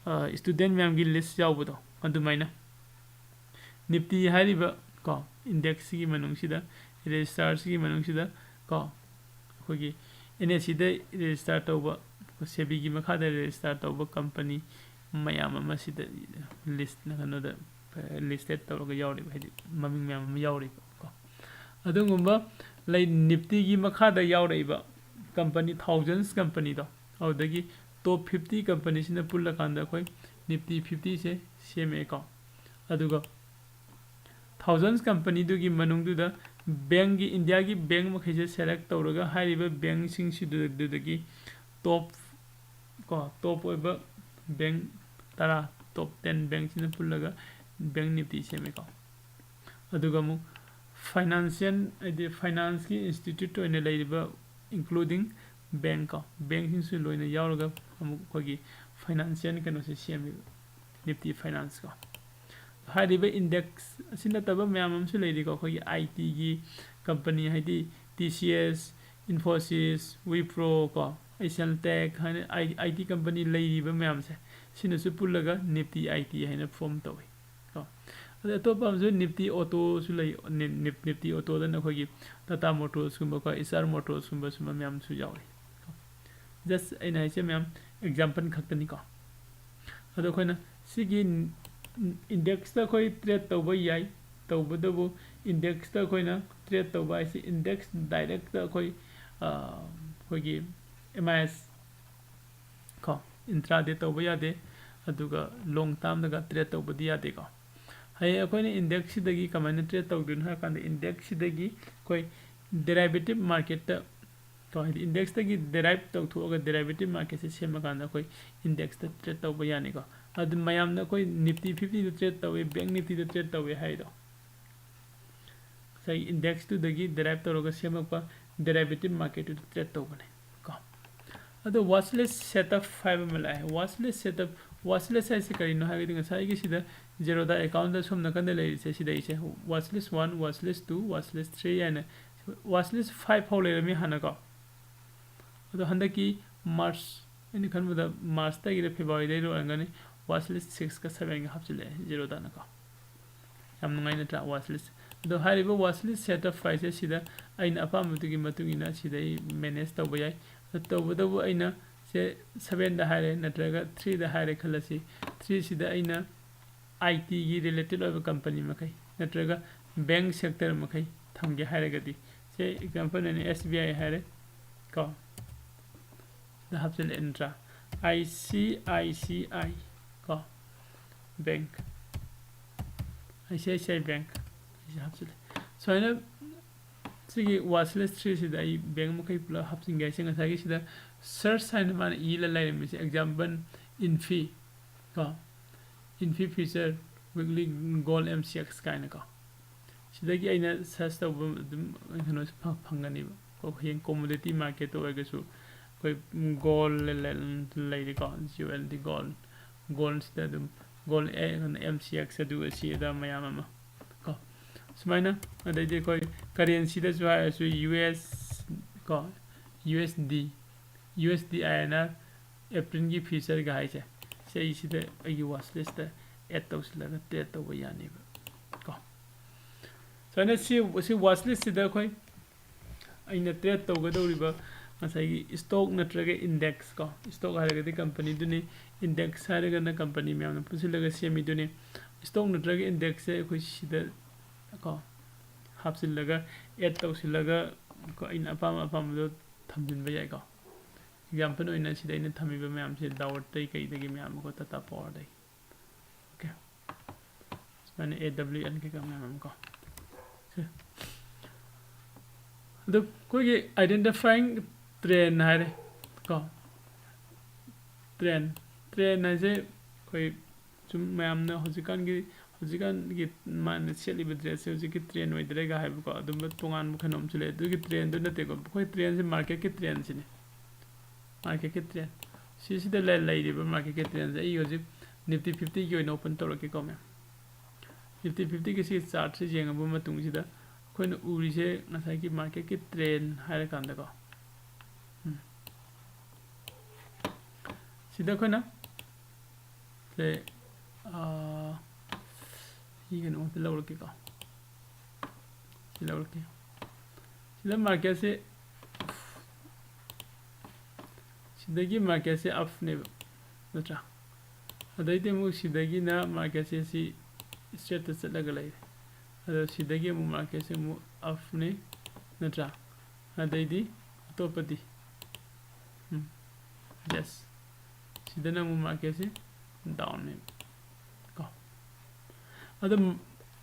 ꯑ, student ꯃꯌꯥꯝꯒꯤ list ꯌꯥꯎꯕꯗꯣ ꯑꯗꯨꯃꯥꯏꯅ Nifty ꯍꯥꯏꯔꯤꯕ ꯀꯣ indexꯁꯤꯒꯤ ꯃꯅꯨꯡꯁꯤꯗ, registerꯁꯤꯒꯤ ꯃꯅꯨꯡꯁꯤꯗ ꯀꯣ ꯑꯩꯈꯣꯏꯒꯤ NSEꯗ register ꯇꯧꯕ, SEBIꯒꯤ ꯃꯈꯥꯗ register ꯇꯧꯕ company ꯃꯌꯥꯝ ꯑꯃ ꯁꯤꯗ list, ꯀꯩꯅꯣꯗ, listed ꯇꯧꯔꯒ ꯌꯥꯎꯔꯤꯕ, ꯍꯥꯏꯗꯤ ꯃꯃꯤꯡ ꯃꯌꯥꯝ ꯑꯃ ꯌꯥꯎꯔꯤꯕ ꯀꯣ꯫ ꯑꯗꯨꯒꯨꯝꯕ ꯂꯩ, Niftyꯒꯤ ꯃꯈꯥꯗ ꯌꯥꯎꯔꯛꯏꯕ company, thousands companyꯗꯣ, ꯑꯗꯨꯗꯒꯤ top fifty companyꯁꯤꯅ ꯄꯨꯜꯂꯀꯥꯟꯗ ꯑꯩꯈꯣꯏ Nifty fiftyꯁꯦ ꯁꯦꯝꯃꯛꯑꯦꯀꯣ꯫ ꯑꯗꯨꯒ thousands companyꯗꯨꯒꯤ ꯃꯅꯨꯡꯗꯨꯗ bankꯀꯤ, Indiaꯒꯤ bank ꯃꯈꯩꯁꯦ select ꯇꯧꯔꯒ ꯍꯥꯏꯔꯤꯕ bankꯁꯤꯡꯁꯤꯗꯨꯗꯒꯤ top ꯀꯣ, top ꯑꯣꯏꯕ bank ꯇꯔꯥ, top ten bankꯁꯤꯅ ꯄꯨꯜꯂꯒ Bank Nifty ꯁꯦꯝꯃꯦꯀꯣ꯫ ꯑꯗꯨꯒ ꯑꯃꯨꯛ financial, ꯍꯥꯏꯗꯤ financeꯀꯤ institute ꯑꯣꯏꯅ ꯂꯩꯔꯤꯕ including bank ꯀꯣ, bankꯁꯤꯡꯁꯨ ꯂꯣꯏꯅ ꯌꯥꯎꯔꯒ ꯑꯃꯨꯛ ꯑꯩꯈꯣꯏꯒꯤ financial ꯀꯩꯅꯣꯁꯦ ꯁꯦꯝꯃꯦꯕ, Nifty Finance ꯀꯣ꯫ ꯍꯥꯏꯔꯤꯕ index ꯑꯁꯤ ꯅꯠꯇꯕ ꯃꯌꯥꯝ ꯑꯃꯁꯨ ꯂꯩꯔꯤꯀꯣ꯫ ꯑꯩꯈꯣꯏꯒꯤ ITꯒꯤ company, ꯍꯥꯏꯗꯤ T C S, Infosys, Wipro ꯀꯣ, Asian Tech ꯍꯥꯏꯅ ꯑꯥꯏ ꯇꯤ ꯀꯝꯄꯅꯤ ꯂꯩꯔꯤꯕ ꯃꯌꯥꯝꯁꯦ, ꯁꯤꯅꯁꯨ ꯄꯨꯜꯂꯒ ꯅꯤꯐꯇꯤ ꯑꯥꯏ ꯇꯤ ꯍꯥꯏꯅ ꯐꯣꯝ ꯇꯧꯏ ꯀꯣ꯫ ꯑꯗꯩ ꯑꯇꯣꯞꯄ ꯑꯃꯁꯨ ꯅꯤꯐꯇꯤ ꯑꯣꯇꯣꯁꯨ ꯂꯩ꯫ ꯅꯤꯐꯇꯤ ꯑꯣꯇꯣꯗꯅ ꯑꯩꯈꯣꯏꯒꯤ ꯇꯥꯇꯥ ꯃꯣꯇꯣꯔꯁꯀꯨꯝꯕ ꯀꯣ, ꯑꯦꯁ ꯑꯥꯔ ꯃꯣꯇꯣꯔꯁꯀꯨꯝꯕ ꯁꯨꯝꯕ ꯃꯌꯥꯝꯁꯨ ꯌꯥꯎꯏ꯫ ꯖꯁ ꯑꯩꯅ ꯍꯥꯏꯁꯦ ꯃꯌꯥꯝ ꯑꯦꯛꯖꯥꯝꯄꯜ ꯈꯛꯇꯅꯤꯀꯣ꯫ ꯑꯗꯣ ꯑꯩꯈꯣꯏꯅ ꯁꯤꯒꯤ ꯏꯟꯗꯦꯛꯁꯇ ꯑꯩꯈꯣꯏ ꯇ꯭ꯔꯦꯠ ꯇꯧꯕ ꯌꯥꯏ꯫ ꯇꯧꯕꯇꯕꯨ ꯏꯟꯗꯦꯛꯁꯇ ꯑꯩꯈꯣꯏꯅ ꯇ꯭ꯔꯦꯠ ꯇꯧꯕ ꯍꯥꯏꯁꯦ ꯏꯟꯗꯦꯛꯁ ꯗꯥꯏꯔꯦꯛꯇ ꯑꯩꯈꯣꯏ ꯑꯩꯈꯣꯏꯒꯤ ꯑꯦꯝ ꯑꯥꯏ ꯑꯦꯁ ꯀꯣ, ꯏꯟꯇ꯭ꯔꯥꯗꯦ ꯇꯧꯕ ꯌꯥꯗꯦ꯫ ꯑꯗꯨꯒ ꯂꯣꯡ ꯇꯥꯝꯗꯒ ꯇ꯭ꯔꯦꯠ ꯇꯧꯕꯗꯤ ꯌꯥꯗꯦꯀꯣ꯫ ꯍꯌꯦꯡ ꯑꯩꯈꯣꯏꯅ ꯏꯟꯗꯦꯛꯁꯁꯤꯗꯒꯤ ꯀꯃꯥꯏꯅ ꯇ꯭ꯔꯦꯠ ꯇꯧꯗꯣꯏꯅꯣ ꯍꯥꯏ ꯀꯥꯟꯗ, ꯏꯟꯗꯦꯛꯁꯁꯤꯗꯒꯤ ꯑꯩꯈꯣꯏ ꯗꯦꯔꯥꯏꯕꯦꯇꯤꯞ ꯃꯥꯔꯀꯦꯠꯇ ꯀꯣ, ꯍꯥꯏꯗꯤ ꯏꯟꯗꯦꯛꯁꯇꯒꯤ ꯗꯦꯔꯥꯏꯞ ꯇꯧꯊꯣꯛꯑꯒ ꯗꯦꯔꯥꯏꯕꯦꯇꯤꯞ ꯃꯥꯔꯀꯦꯠꯁꯦ ꯁꯦꯝꯃꯀꯥꯟꯗ ꯑꯩꯈꯣꯏ ꯏꯟꯗꯦꯛꯁꯇ ꯇ꯭ꯔꯦꯠ ꯇꯧꯕ ꯌꯥꯅꯤꯀꯣ꯫ ꯑꯗꯨ ꯃꯌꯥꯝꯅ ꯑꯩꯈꯣꯏ ꯅꯤꯐꯇꯤ ꯐꯤꯐꯇꯤꯗ ꯇ꯭ꯔꯦꯠ ꯇꯧꯋꯦ, ꯕꯦꯡ ꯅꯤꯐꯇꯤꯗ ꯇ꯭ꯔꯦꯠ ꯇꯧꯋꯦ ꯍꯥꯏꯗꯣ, ꯉꯁꯥꯏꯒꯤ ꯏꯟꯗꯦꯛꯁꯇꯨꯗꯒꯤ ꯗꯦꯔꯥꯏꯞ ꯇꯧꯔꯒ ꯁꯦꯝꯃꯛꯄ ꯗꯦꯔꯥꯏꯕꯦꯇꯤꯞ ꯃꯥꯔꯀꯦꯠꯇꯨꯗ ꯇ꯭ꯔꯦꯠ ꯇꯧꯕꯅꯦ ꯀꯣ꯫ ꯑꯗꯣ ꯋꯥꯁ ꯂꯤꯁ ꯁꯦꯠ ꯑꯞ ꯍꯥꯏꯕ ꯑꯃ ꯂꯥꯛꯑꯦ꯫ ꯋꯥꯁ ꯂꯤꯁ ꯁꯦꯠ ꯑꯞ, ꯋꯥꯁ ꯂꯤꯁ ꯍꯥꯏꯁꯦ ꯀꯔꯤꯅꯣ ꯍꯥꯏꯔꯒꯗꯤ, ꯉꯁꯥꯏꯒꯤ ꯁꯤꯗ ꯖꯦꯔꯣꯗꯥ ꯑꯦꯀꯥꯎꯟꯗ ꯁꯣꯝ ꯅꯥꯀꯟꯗ ꯂꯩꯔꯤꯁꯦ, ꯁꯤꯗꯩꯁꯦ ꯋꯥꯁ ꯂꯤꯁ ꯋꯥꯟ, ꯋꯥꯁ ꯂꯤꯁ ꯇꯨ, ꯋꯥꯁ ꯂꯤꯁ ꯊ꯭ꯔꯤ ꯍꯥꯏꯅ ꯋꯥꯁ ꯂꯤꯁ ꯐꯥꯏꯚ ꯐꯥꯎ ꯂꯩꯔꯝꯃꯤ ꯍꯥꯟꯅꯀꯣ꯫ ꯑꯗꯣ ꯍꯟꯗꯛꯀꯤ ꯃꯥꯔꯆ, ꯑꯩꯅ ꯈꯟꯕꯗ ꯃꯥꯔꯆꯇꯒꯤꯔ ꯐꯦꯕ꯭ꯔꯨꯋꯥꯔꯤꯗꯒꯤꯔ ꯑꯣꯏꯔꯝꯒꯅꯤ, ꯋꯥꯁ ꯂꯤꯁ ꯁꯤꯛꯁꯀ ꯁꯕꯦꯟꯒ ꯍꯥꯞꯆꯤꯜꯂꯛꯑꯦ ꯖꯦꯔꯣꯗꯥꯅꯀꯣ꯫ ꯌꯥꯝ ꯅꯨꯡꯉꯥꯏ ꯅꯠꯇ꯭ꯔꯥ ꯋꯥꯁ ꯂꯤꯁ? ꯑꯗꯣ ꯍꯥꯏꯔꯤꯕ ꯋꯥꯁ ꯂꯤꯁ ꯁꯦꯠ ꯑꯞ ꯍꯥꯏꯁꯦ ꯁꯤꯗ ꯑꯩꯅ ꯑꯄꯥꯝꯕꯗꯨꯒꯤ ꯃꯇꯨꯡ ꯏꯟꯅ ꯁꯤꯗ ꯑꯩ ꯃꯦꯅꯦꯖ ꯇꯧꯕ ꯌꯥꯏ꯫ ꯑꯗꯣ ꯇꯧꯕꯇꯕꯨ ꯑꯩꯅ ꯁꯦ ꯁꯕꯦꯟꯗ ꯍꯥꯏꯔꯦ ꯅꯠꯇ꯭ꯔꯒ ꯊ꯭ꯔꯤꯗ ꯍꯥꯏꯔꯦ ꯈꯜꯂꯁꯤ, ꯊ꯭ꯔꯤꯁꯤꯗ ꯑꯩꯅ ꯑꯥꯏ ꯇꯤꯒꯤ ꯔꯤꯂꯦꯇꯦꯠ ꯑꯣꯏꯕ ꯀꯝꯄꯅꯤ ꯃꯈꯩ ꯅꯠꯇ꯭ꯔꯒ ꯕꯦꯡ ꯁꯦꯛꯇꯔ ꯃꯈꯩ ꯊꯝꯒꯦ ꯍꯥꯏꯔꯒꯗꯤ, ꯁꯦ ꯑꯦꯛꯖꯥꯝꯄꯜ ꯑꯣꯏꯅ ꯑꯦꯁ ꯕꯤ ꯑꯥꯏ ꯍꯥꯏꯔꯦ ꯀꯣ, ꯁꯤꯗ ꯍꯥꯞꯆꯤꯜꯂꯛꯑꯦ ꯅꯠꯇ꯭ꯔꯥ? I C I C I ꯀꯣ, bank, I C I C I bank, ꯑꯩꯁꯦ ꯍꯥꯞꯆꯤꯜꯂꯦ꯫ ꯁꯨꯃꯥꯏꯅ ꯁꯤꯒꯤ ꯋꯥꯁ ꯂꯤꯁ ꯊ꯭ꯔꯤꯁꯤꯗ ꯑꯩ ꯕꯦꯡ ꯃꯈꯩ ꯄꯨꯂꯞ ꯍꯥꯞꯆꯤꯟꯒꯦ ꯍꯥꯏꯁꯦ, ꯉꯁꯥꯏꯒꯤ ꯁꯤꯗ ꯁꯔꯆ ꯍꯥꯏꯅ ꯃꯥꯅ ꯏꯔ ꯂꯩꯔꯝꯃꯤꯁꯦ, ꯑꯦꯛꯖꯥꯝꯄꯜ, ꯏꯟꯐꯤ ꯀꯣ, Nifty future, weekly gold M C X ꯀꯥꯏꯅꯀꯣ꯫ ꯁꯤꯗꯒꯤ ꯑꯩꯅ ꯁꯔꯆ ꯇꯧꯕ ꯑꯗꯨꯝ ꯀꯩꯅꯣꯁꯦ ꯐ-, ꯐꯪꯒꯅꯦꯕ꯫ ꯑꯩꯈꯣꯏ ꯍꯌꯦꯡ ꯀꯣꯃꯣꯗꯤꯇꯤ ꯃꯥꯔꯀꯦꯠꯇ ꯑꯣꯏꯔꯒꯁꯨ ꯑꯩꯈꯣꯏ ꯒꯣꯜ ꯂꯩꯔꯦꯀꯣ, ꯖꯤ ꯑꯣ ꯑꯦꯜ ꯗꯤ ꯒꯣꯜ, ꯒꯣꯜꯁꯤꯗ ꯑꯗꯨꯝ ꯒꯣꯜ ꯑꯦꯝ ꯁꯤ ꯑꯦꯛꯁ ꯑꯗꯨ ꯑꯁꯤ ꯑꯗꯥ ꯃꯌꯥꯝ ꯑꯃ ꯀꯣ꯫ ꯁꯨꯃꯥꯏꯅ꯫ ꯑꯗꯩꯗꯤ ꯑꯩꯈꯣꯏ ꯀꯔꯦꯟꯁꯤꯗꯁꯨ ꯍꯥꯏꯔꯁꯨ ꯌꯨ ꯑꯦꯁ ꯀꯣ, U S D, U S D I N R, ꯑꯦꯄ꯭ꯔꯤꯜꯒꯤ ꯐ꯭ꯌꯨꯆꯔꯒ ꯍꯥꯏꯁꯦ, ꯁꯤ ꯑꯩ ꯁꯤꯗ ꯑꯩꯒꯤ ꯋꯥꯁ ꯂꯤꯁꯇ ꯑꯦꯗ ꯇꯧꯁꯤꯜꯂꯒ ꯇ꯭ꯔꯦꯠ ꯇꯧꯕ ꯌꯥꯅꯦꯕ ꯀꯣ꯫ ꯁꯨꯃꯥꯏꯅ ꯁꯤ, ꯁꯤ ꯋꯥꯁ ꯂꯤꯁꯁꯤꯗ ꯑꯩꯈꯣꯏ ꯑꯩꯅ ꯇ꯭ꯔꯦꯠ ꯇꯧꯒꯗꯧꯔꯤꯕ ꯉꯁꯥꯏꯒꯤ ꯏꯁꯇꯣꯛ ꯅꯠꯇ꯭ꯔꯒ ꯏꯟꯗꯦꯛꯁ ꯀꯣ, ꯏꯁꯇꯣꯛ ꯍꯥꯏꯔꯒꯗꯤ ꯀꯝꯄꯅꯤꯗꯨꯅꯤ, ꯏꯟꯗꯦꯛꯁ ꯍꯥꯏꯔꯒꯅ ꯀꯝꯄꯅꯤ ꯃꯌꯥꯝꯅ ꯄꯨꯟꯁꯤꯜꯂꯒ ꯁꯦꯝꯃꯤꯗꯨꯅꯤ꯫ ꯏꯁꯇꯣꯛ ꯅꯠꯇ꯭ꯔꯒ ꯏꯟꯗꯦꯛꯁꯁꯦ ꯑꯩꯈꯣꯏ ꯁꯤꯗ ꯀꯣ ꯍꯥꯞꯆꯤꯜꯂꯒ, ꯑꯦꯗ ꯇꯧꯁꯤꯜꯂꯒ ꯀꯣ ꯑꯩꯅ ꯑꯄꯥꯝꯕ ꯑꯄꯥꯝꯕꯗꯣ ꯊꯝꯖꯤꯟꯕ ꯌꯥꯏꯀꯣ꯫ ꯑꯦꯛꯖꯥꯝꯄꯜ ꯑꯣꯏꯅ ꯁꯤꯗ ꯑꯩꯅ ꯊꯝꯃꯤꯕ ꯃꯌꯥꯝꯁꯦ ꯗꯥꯎꯠꯇꯩ ꯀꯩꯗꯒꯤ ꯃꯌꯥꯝ ꯑꯃꯀꯣ, ꯇꯥꯇꯥ ꯄꯥꯋꯔꯗꯒꯤ꯫ ꯑꯣꯀꯦ꯫ ꯁꯨꯃꯥꯏꯅ ꯑꯦ ꯗꯕ꯭ꯂꯤꯎ ꯑꯦꯟ ꯀꯩꯀꯥ ꯃꯌꯥꯝ ꯑꯃ ꯀꯣ꯫ ꯁꯦ꯫ ꯑꯗꯣ ꯑꯩꯈꯣꯏꯒꯤ identifying trend ꯍꯥꯏꯔꯦ ꯀꯣ꯫ ꯇ꯭ꯔꯦꯟ꯫ ꯇ꯭ꯔꯦꯟ ꯍꯥꯏꯁꯦ ꯑꯩꯈꯣꯏ ꯁꯨꯝ ꯃꯌꯥꯝꯅ ꯍꯧꯖꯤꯛꯀꯥꯟꯒꯤ, ꯍꯧꯖꯤꯛꯀꯥꯟꯒꯤ ꯃꯥꯅ ꯁꯦꯠꯂꯤꯕ ꯗ꯭ꯔꯦꯁꯁꯦ ꯍꯧꯖꯤꯛꯀꯤ ꯇ꯭ꯔꯦꯟ ꯑꯣꯏꯗ꯭ꯔꯦꯒ ꯍꯥꯏꯕꯀꯣ, ꯑꯗꯨꯝꯕ ꯇꯣꯉꯥꯟꯕ ꯀꯩꯅꯣꯝꯁꯨ ꯂꯩ꯫ ꯑꯗꯨꯒꯤ ꯇ꯭ꯔꯦꯟꯗꯨ ꯅꯠꯇꯦꯀꯣ, ꯑꯩꯈꯣꯏ ꯇ꯭ꯔꯦꯟꯁꯦ ꯃꯥꯔꯀꯦꯠꯀꯤ ꯇ꯭ꯔꯦꯟꯁꯤꯅꯤ꯫ ꯃꯥꯔꯀꯦꯠꯀꯤ ꯇ꯭ꯔꯦꯟ꯫ ꯁꯤꯁꯤꯗ ꯂꯩ-, ꯂꯩꯔꯤꯕ ꯃꯥꯔꯀꯦꯠꯀꯤ ꯇ꯭ꯔꯦꯟꯁꯦ ꯑꯩ ꯍꯧꯖꯤꯛ ꯅꯤꯐꯇꯤ ꯐꯤꯐꯇꯤꯒꯤ ꯑꯣꯏꯅ ꯑꯣꯄꯟ ꯇꯧꯔꯛꯀꯦꯀꯣ, ꯃꯌꯥꯝ꯫ ꯅꯤꯐꯇꯤ ꯐꯤꯐꯇꯤꯒꯤ ꯁꯤꯒꯤ ꯆꯥꯔꯠꯁꯦ ꯌꯦꯡꯉꯕ ꯃꯇꯨꯡꯁꯤꯗ ꯑꯩꯈꯣꯏꯅ ꯎꯔꯤꯁꯦ ꯉꯁꯥꯏꯒꯤ ꯃꯥꯔꯀꯦꯠꯀꯤ ꯇ꯭ꯔꯦꯟ ꯍꯥꯏꯔꯀꯥꯟꯗꯀꯣ꯫ ꯎꯝ꯫ ꯁꯤꯗ ꯑꯩꯈꯣꯏꯅ ꯁꯦ, ꯑꯥ, ꯁꯤ ꯀꯩꯅꯣ ꯑꯝꯇ ꯂꯧꯔꯛꯀꯦꯀꯣ꯫ ꯁꯤ ꯂꯧꯔꯛꯀꯦ꯫ ꯁꯤꯗ ꯃꯥꯔꯀꯦꯠꯁꯦ, ꯁꯤꯗꯒꯤ ꯃꯥꯔꯀꯦꯠꯁꯦ ꯑꯞꯅꯦꯕ, ꯅꯠꯇ꯭ꯔꯥ? ꯑꯗꯩꯗꯤ ꯑꯃꯨꯛ ꯁꯤꯗꯒꯤꯅ ꯃꯥꯔꯀꯦꯠꯁꯦ ꯁꯤ ꯏꯁꯇ꯭ꯔꯦꯠꯇ ꯆꯠꯂꯒ ꯂꯩꯔꯦ꯫ ꯑꯗꯣ ꯁꯤꯗꯒꯤ ꯑꯃꯨꯛ ꯃꯥꯔꯀꯦꯠꯁꯦ ꯑꯃꯨꯛ ꯑꯞꯅꯤ, ꯅꯠꯇ꯭ꯔꯥ? ꯑꯗꯩꯗꯤ ꯑꯇꯣꯞꯄꯗꯤ, ꯎꯝ, ꯌꯦꯁ, ꯁꯤꯗꯅ ꯑꯃꯨꯛ ꯃꯥꯔꯀꯦꯠꯁꯦ ꯗꯥꯎꯟꯅꯦꯕ ꯀꯣ꯫ ꯑꯗꯨꯝ